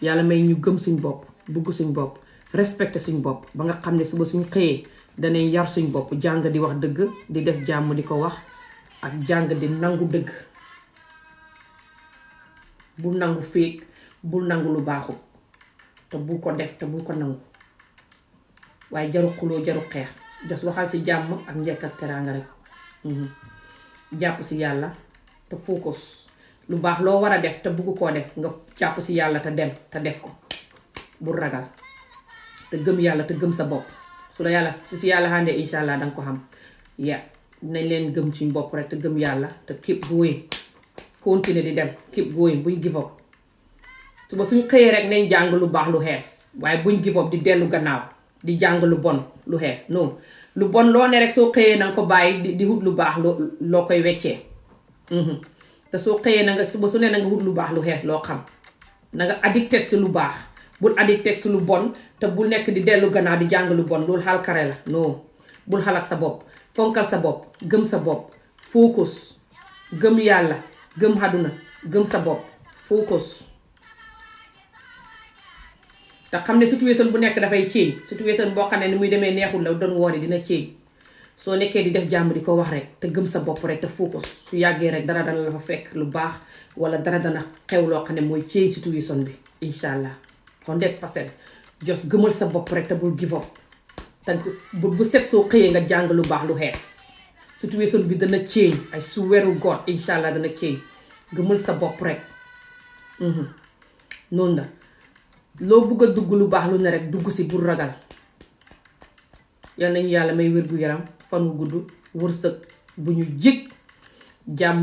yàlla may ñu gëm suñ bopp bugg suñ bopp respecté suñ bopp ba nga xam ne suba suñ xëyee danay yar suñ bopp jàng di wax dëgg di def jàmm di ko wax ak jàng di nangu dëgg. bul nangu féeg bul nangu lu baaxul te bul ko def te bul ko nangu waaye jaru xuloo jaru xeex jos waxal ci jàmm ak njekk ak teraanga rek. jàpp ci yàlla te focus lu baax loo war a def te bugg koo def nga jàpp ci yàlla te dem te def ko bul ragal te gëm yàlla te gëm sa bopp su la yàlla su yàlla xàndee incha allah danga ko xam nañ leen gëm suñ bopp rek te gëm yàlla te keep going continuer di dem keep going buñ give up suba suñ xëyee rek nañ jàng lu baax lu xees waaye buñ give up di dellu gannaaw di jàng lu bon lu xees non lu bon loo ne rek soo xëyee na nga ko bàyyi di wut lu baax loo koy weccee. te soo xëyee na nga suba su ne na nga wut lu baax lu xees loo xam na nga addicted si lu baax bul addicted si lu bon te bul nekk di dellu gannaaw di jàng lu bon loolu xalkare la non bul xalak sa bopp fonkal sa bopp gëm sa bopp focus gëm yàlla gëm àdduna gëm sa bopp focus. te xam ne situation bu nekk dafay change situation boo xam ne ni muy demee neexul la doon woori dina change soo nekkee di def jàmm di ko wax rek te gëm sa bopp rek te focus su yàggee rek dara dana la fa fekk lu baax wala dara dana xew loo xam ne mooy change situation bi incha allah 100%. just gëmal sa bopp rek te bul give up te bu set soo xëyee nga jàng lu baax lu xees situation bi dana change ay su weeru God incha allah dana change gëmal sa bopp rek noonu la. loo bugg a dugg lu baax lu ne rek dugg si bul ragal yal nañu yàlla may wér gu yaram fan wu gudd wërsëg bu ñu jig jàmm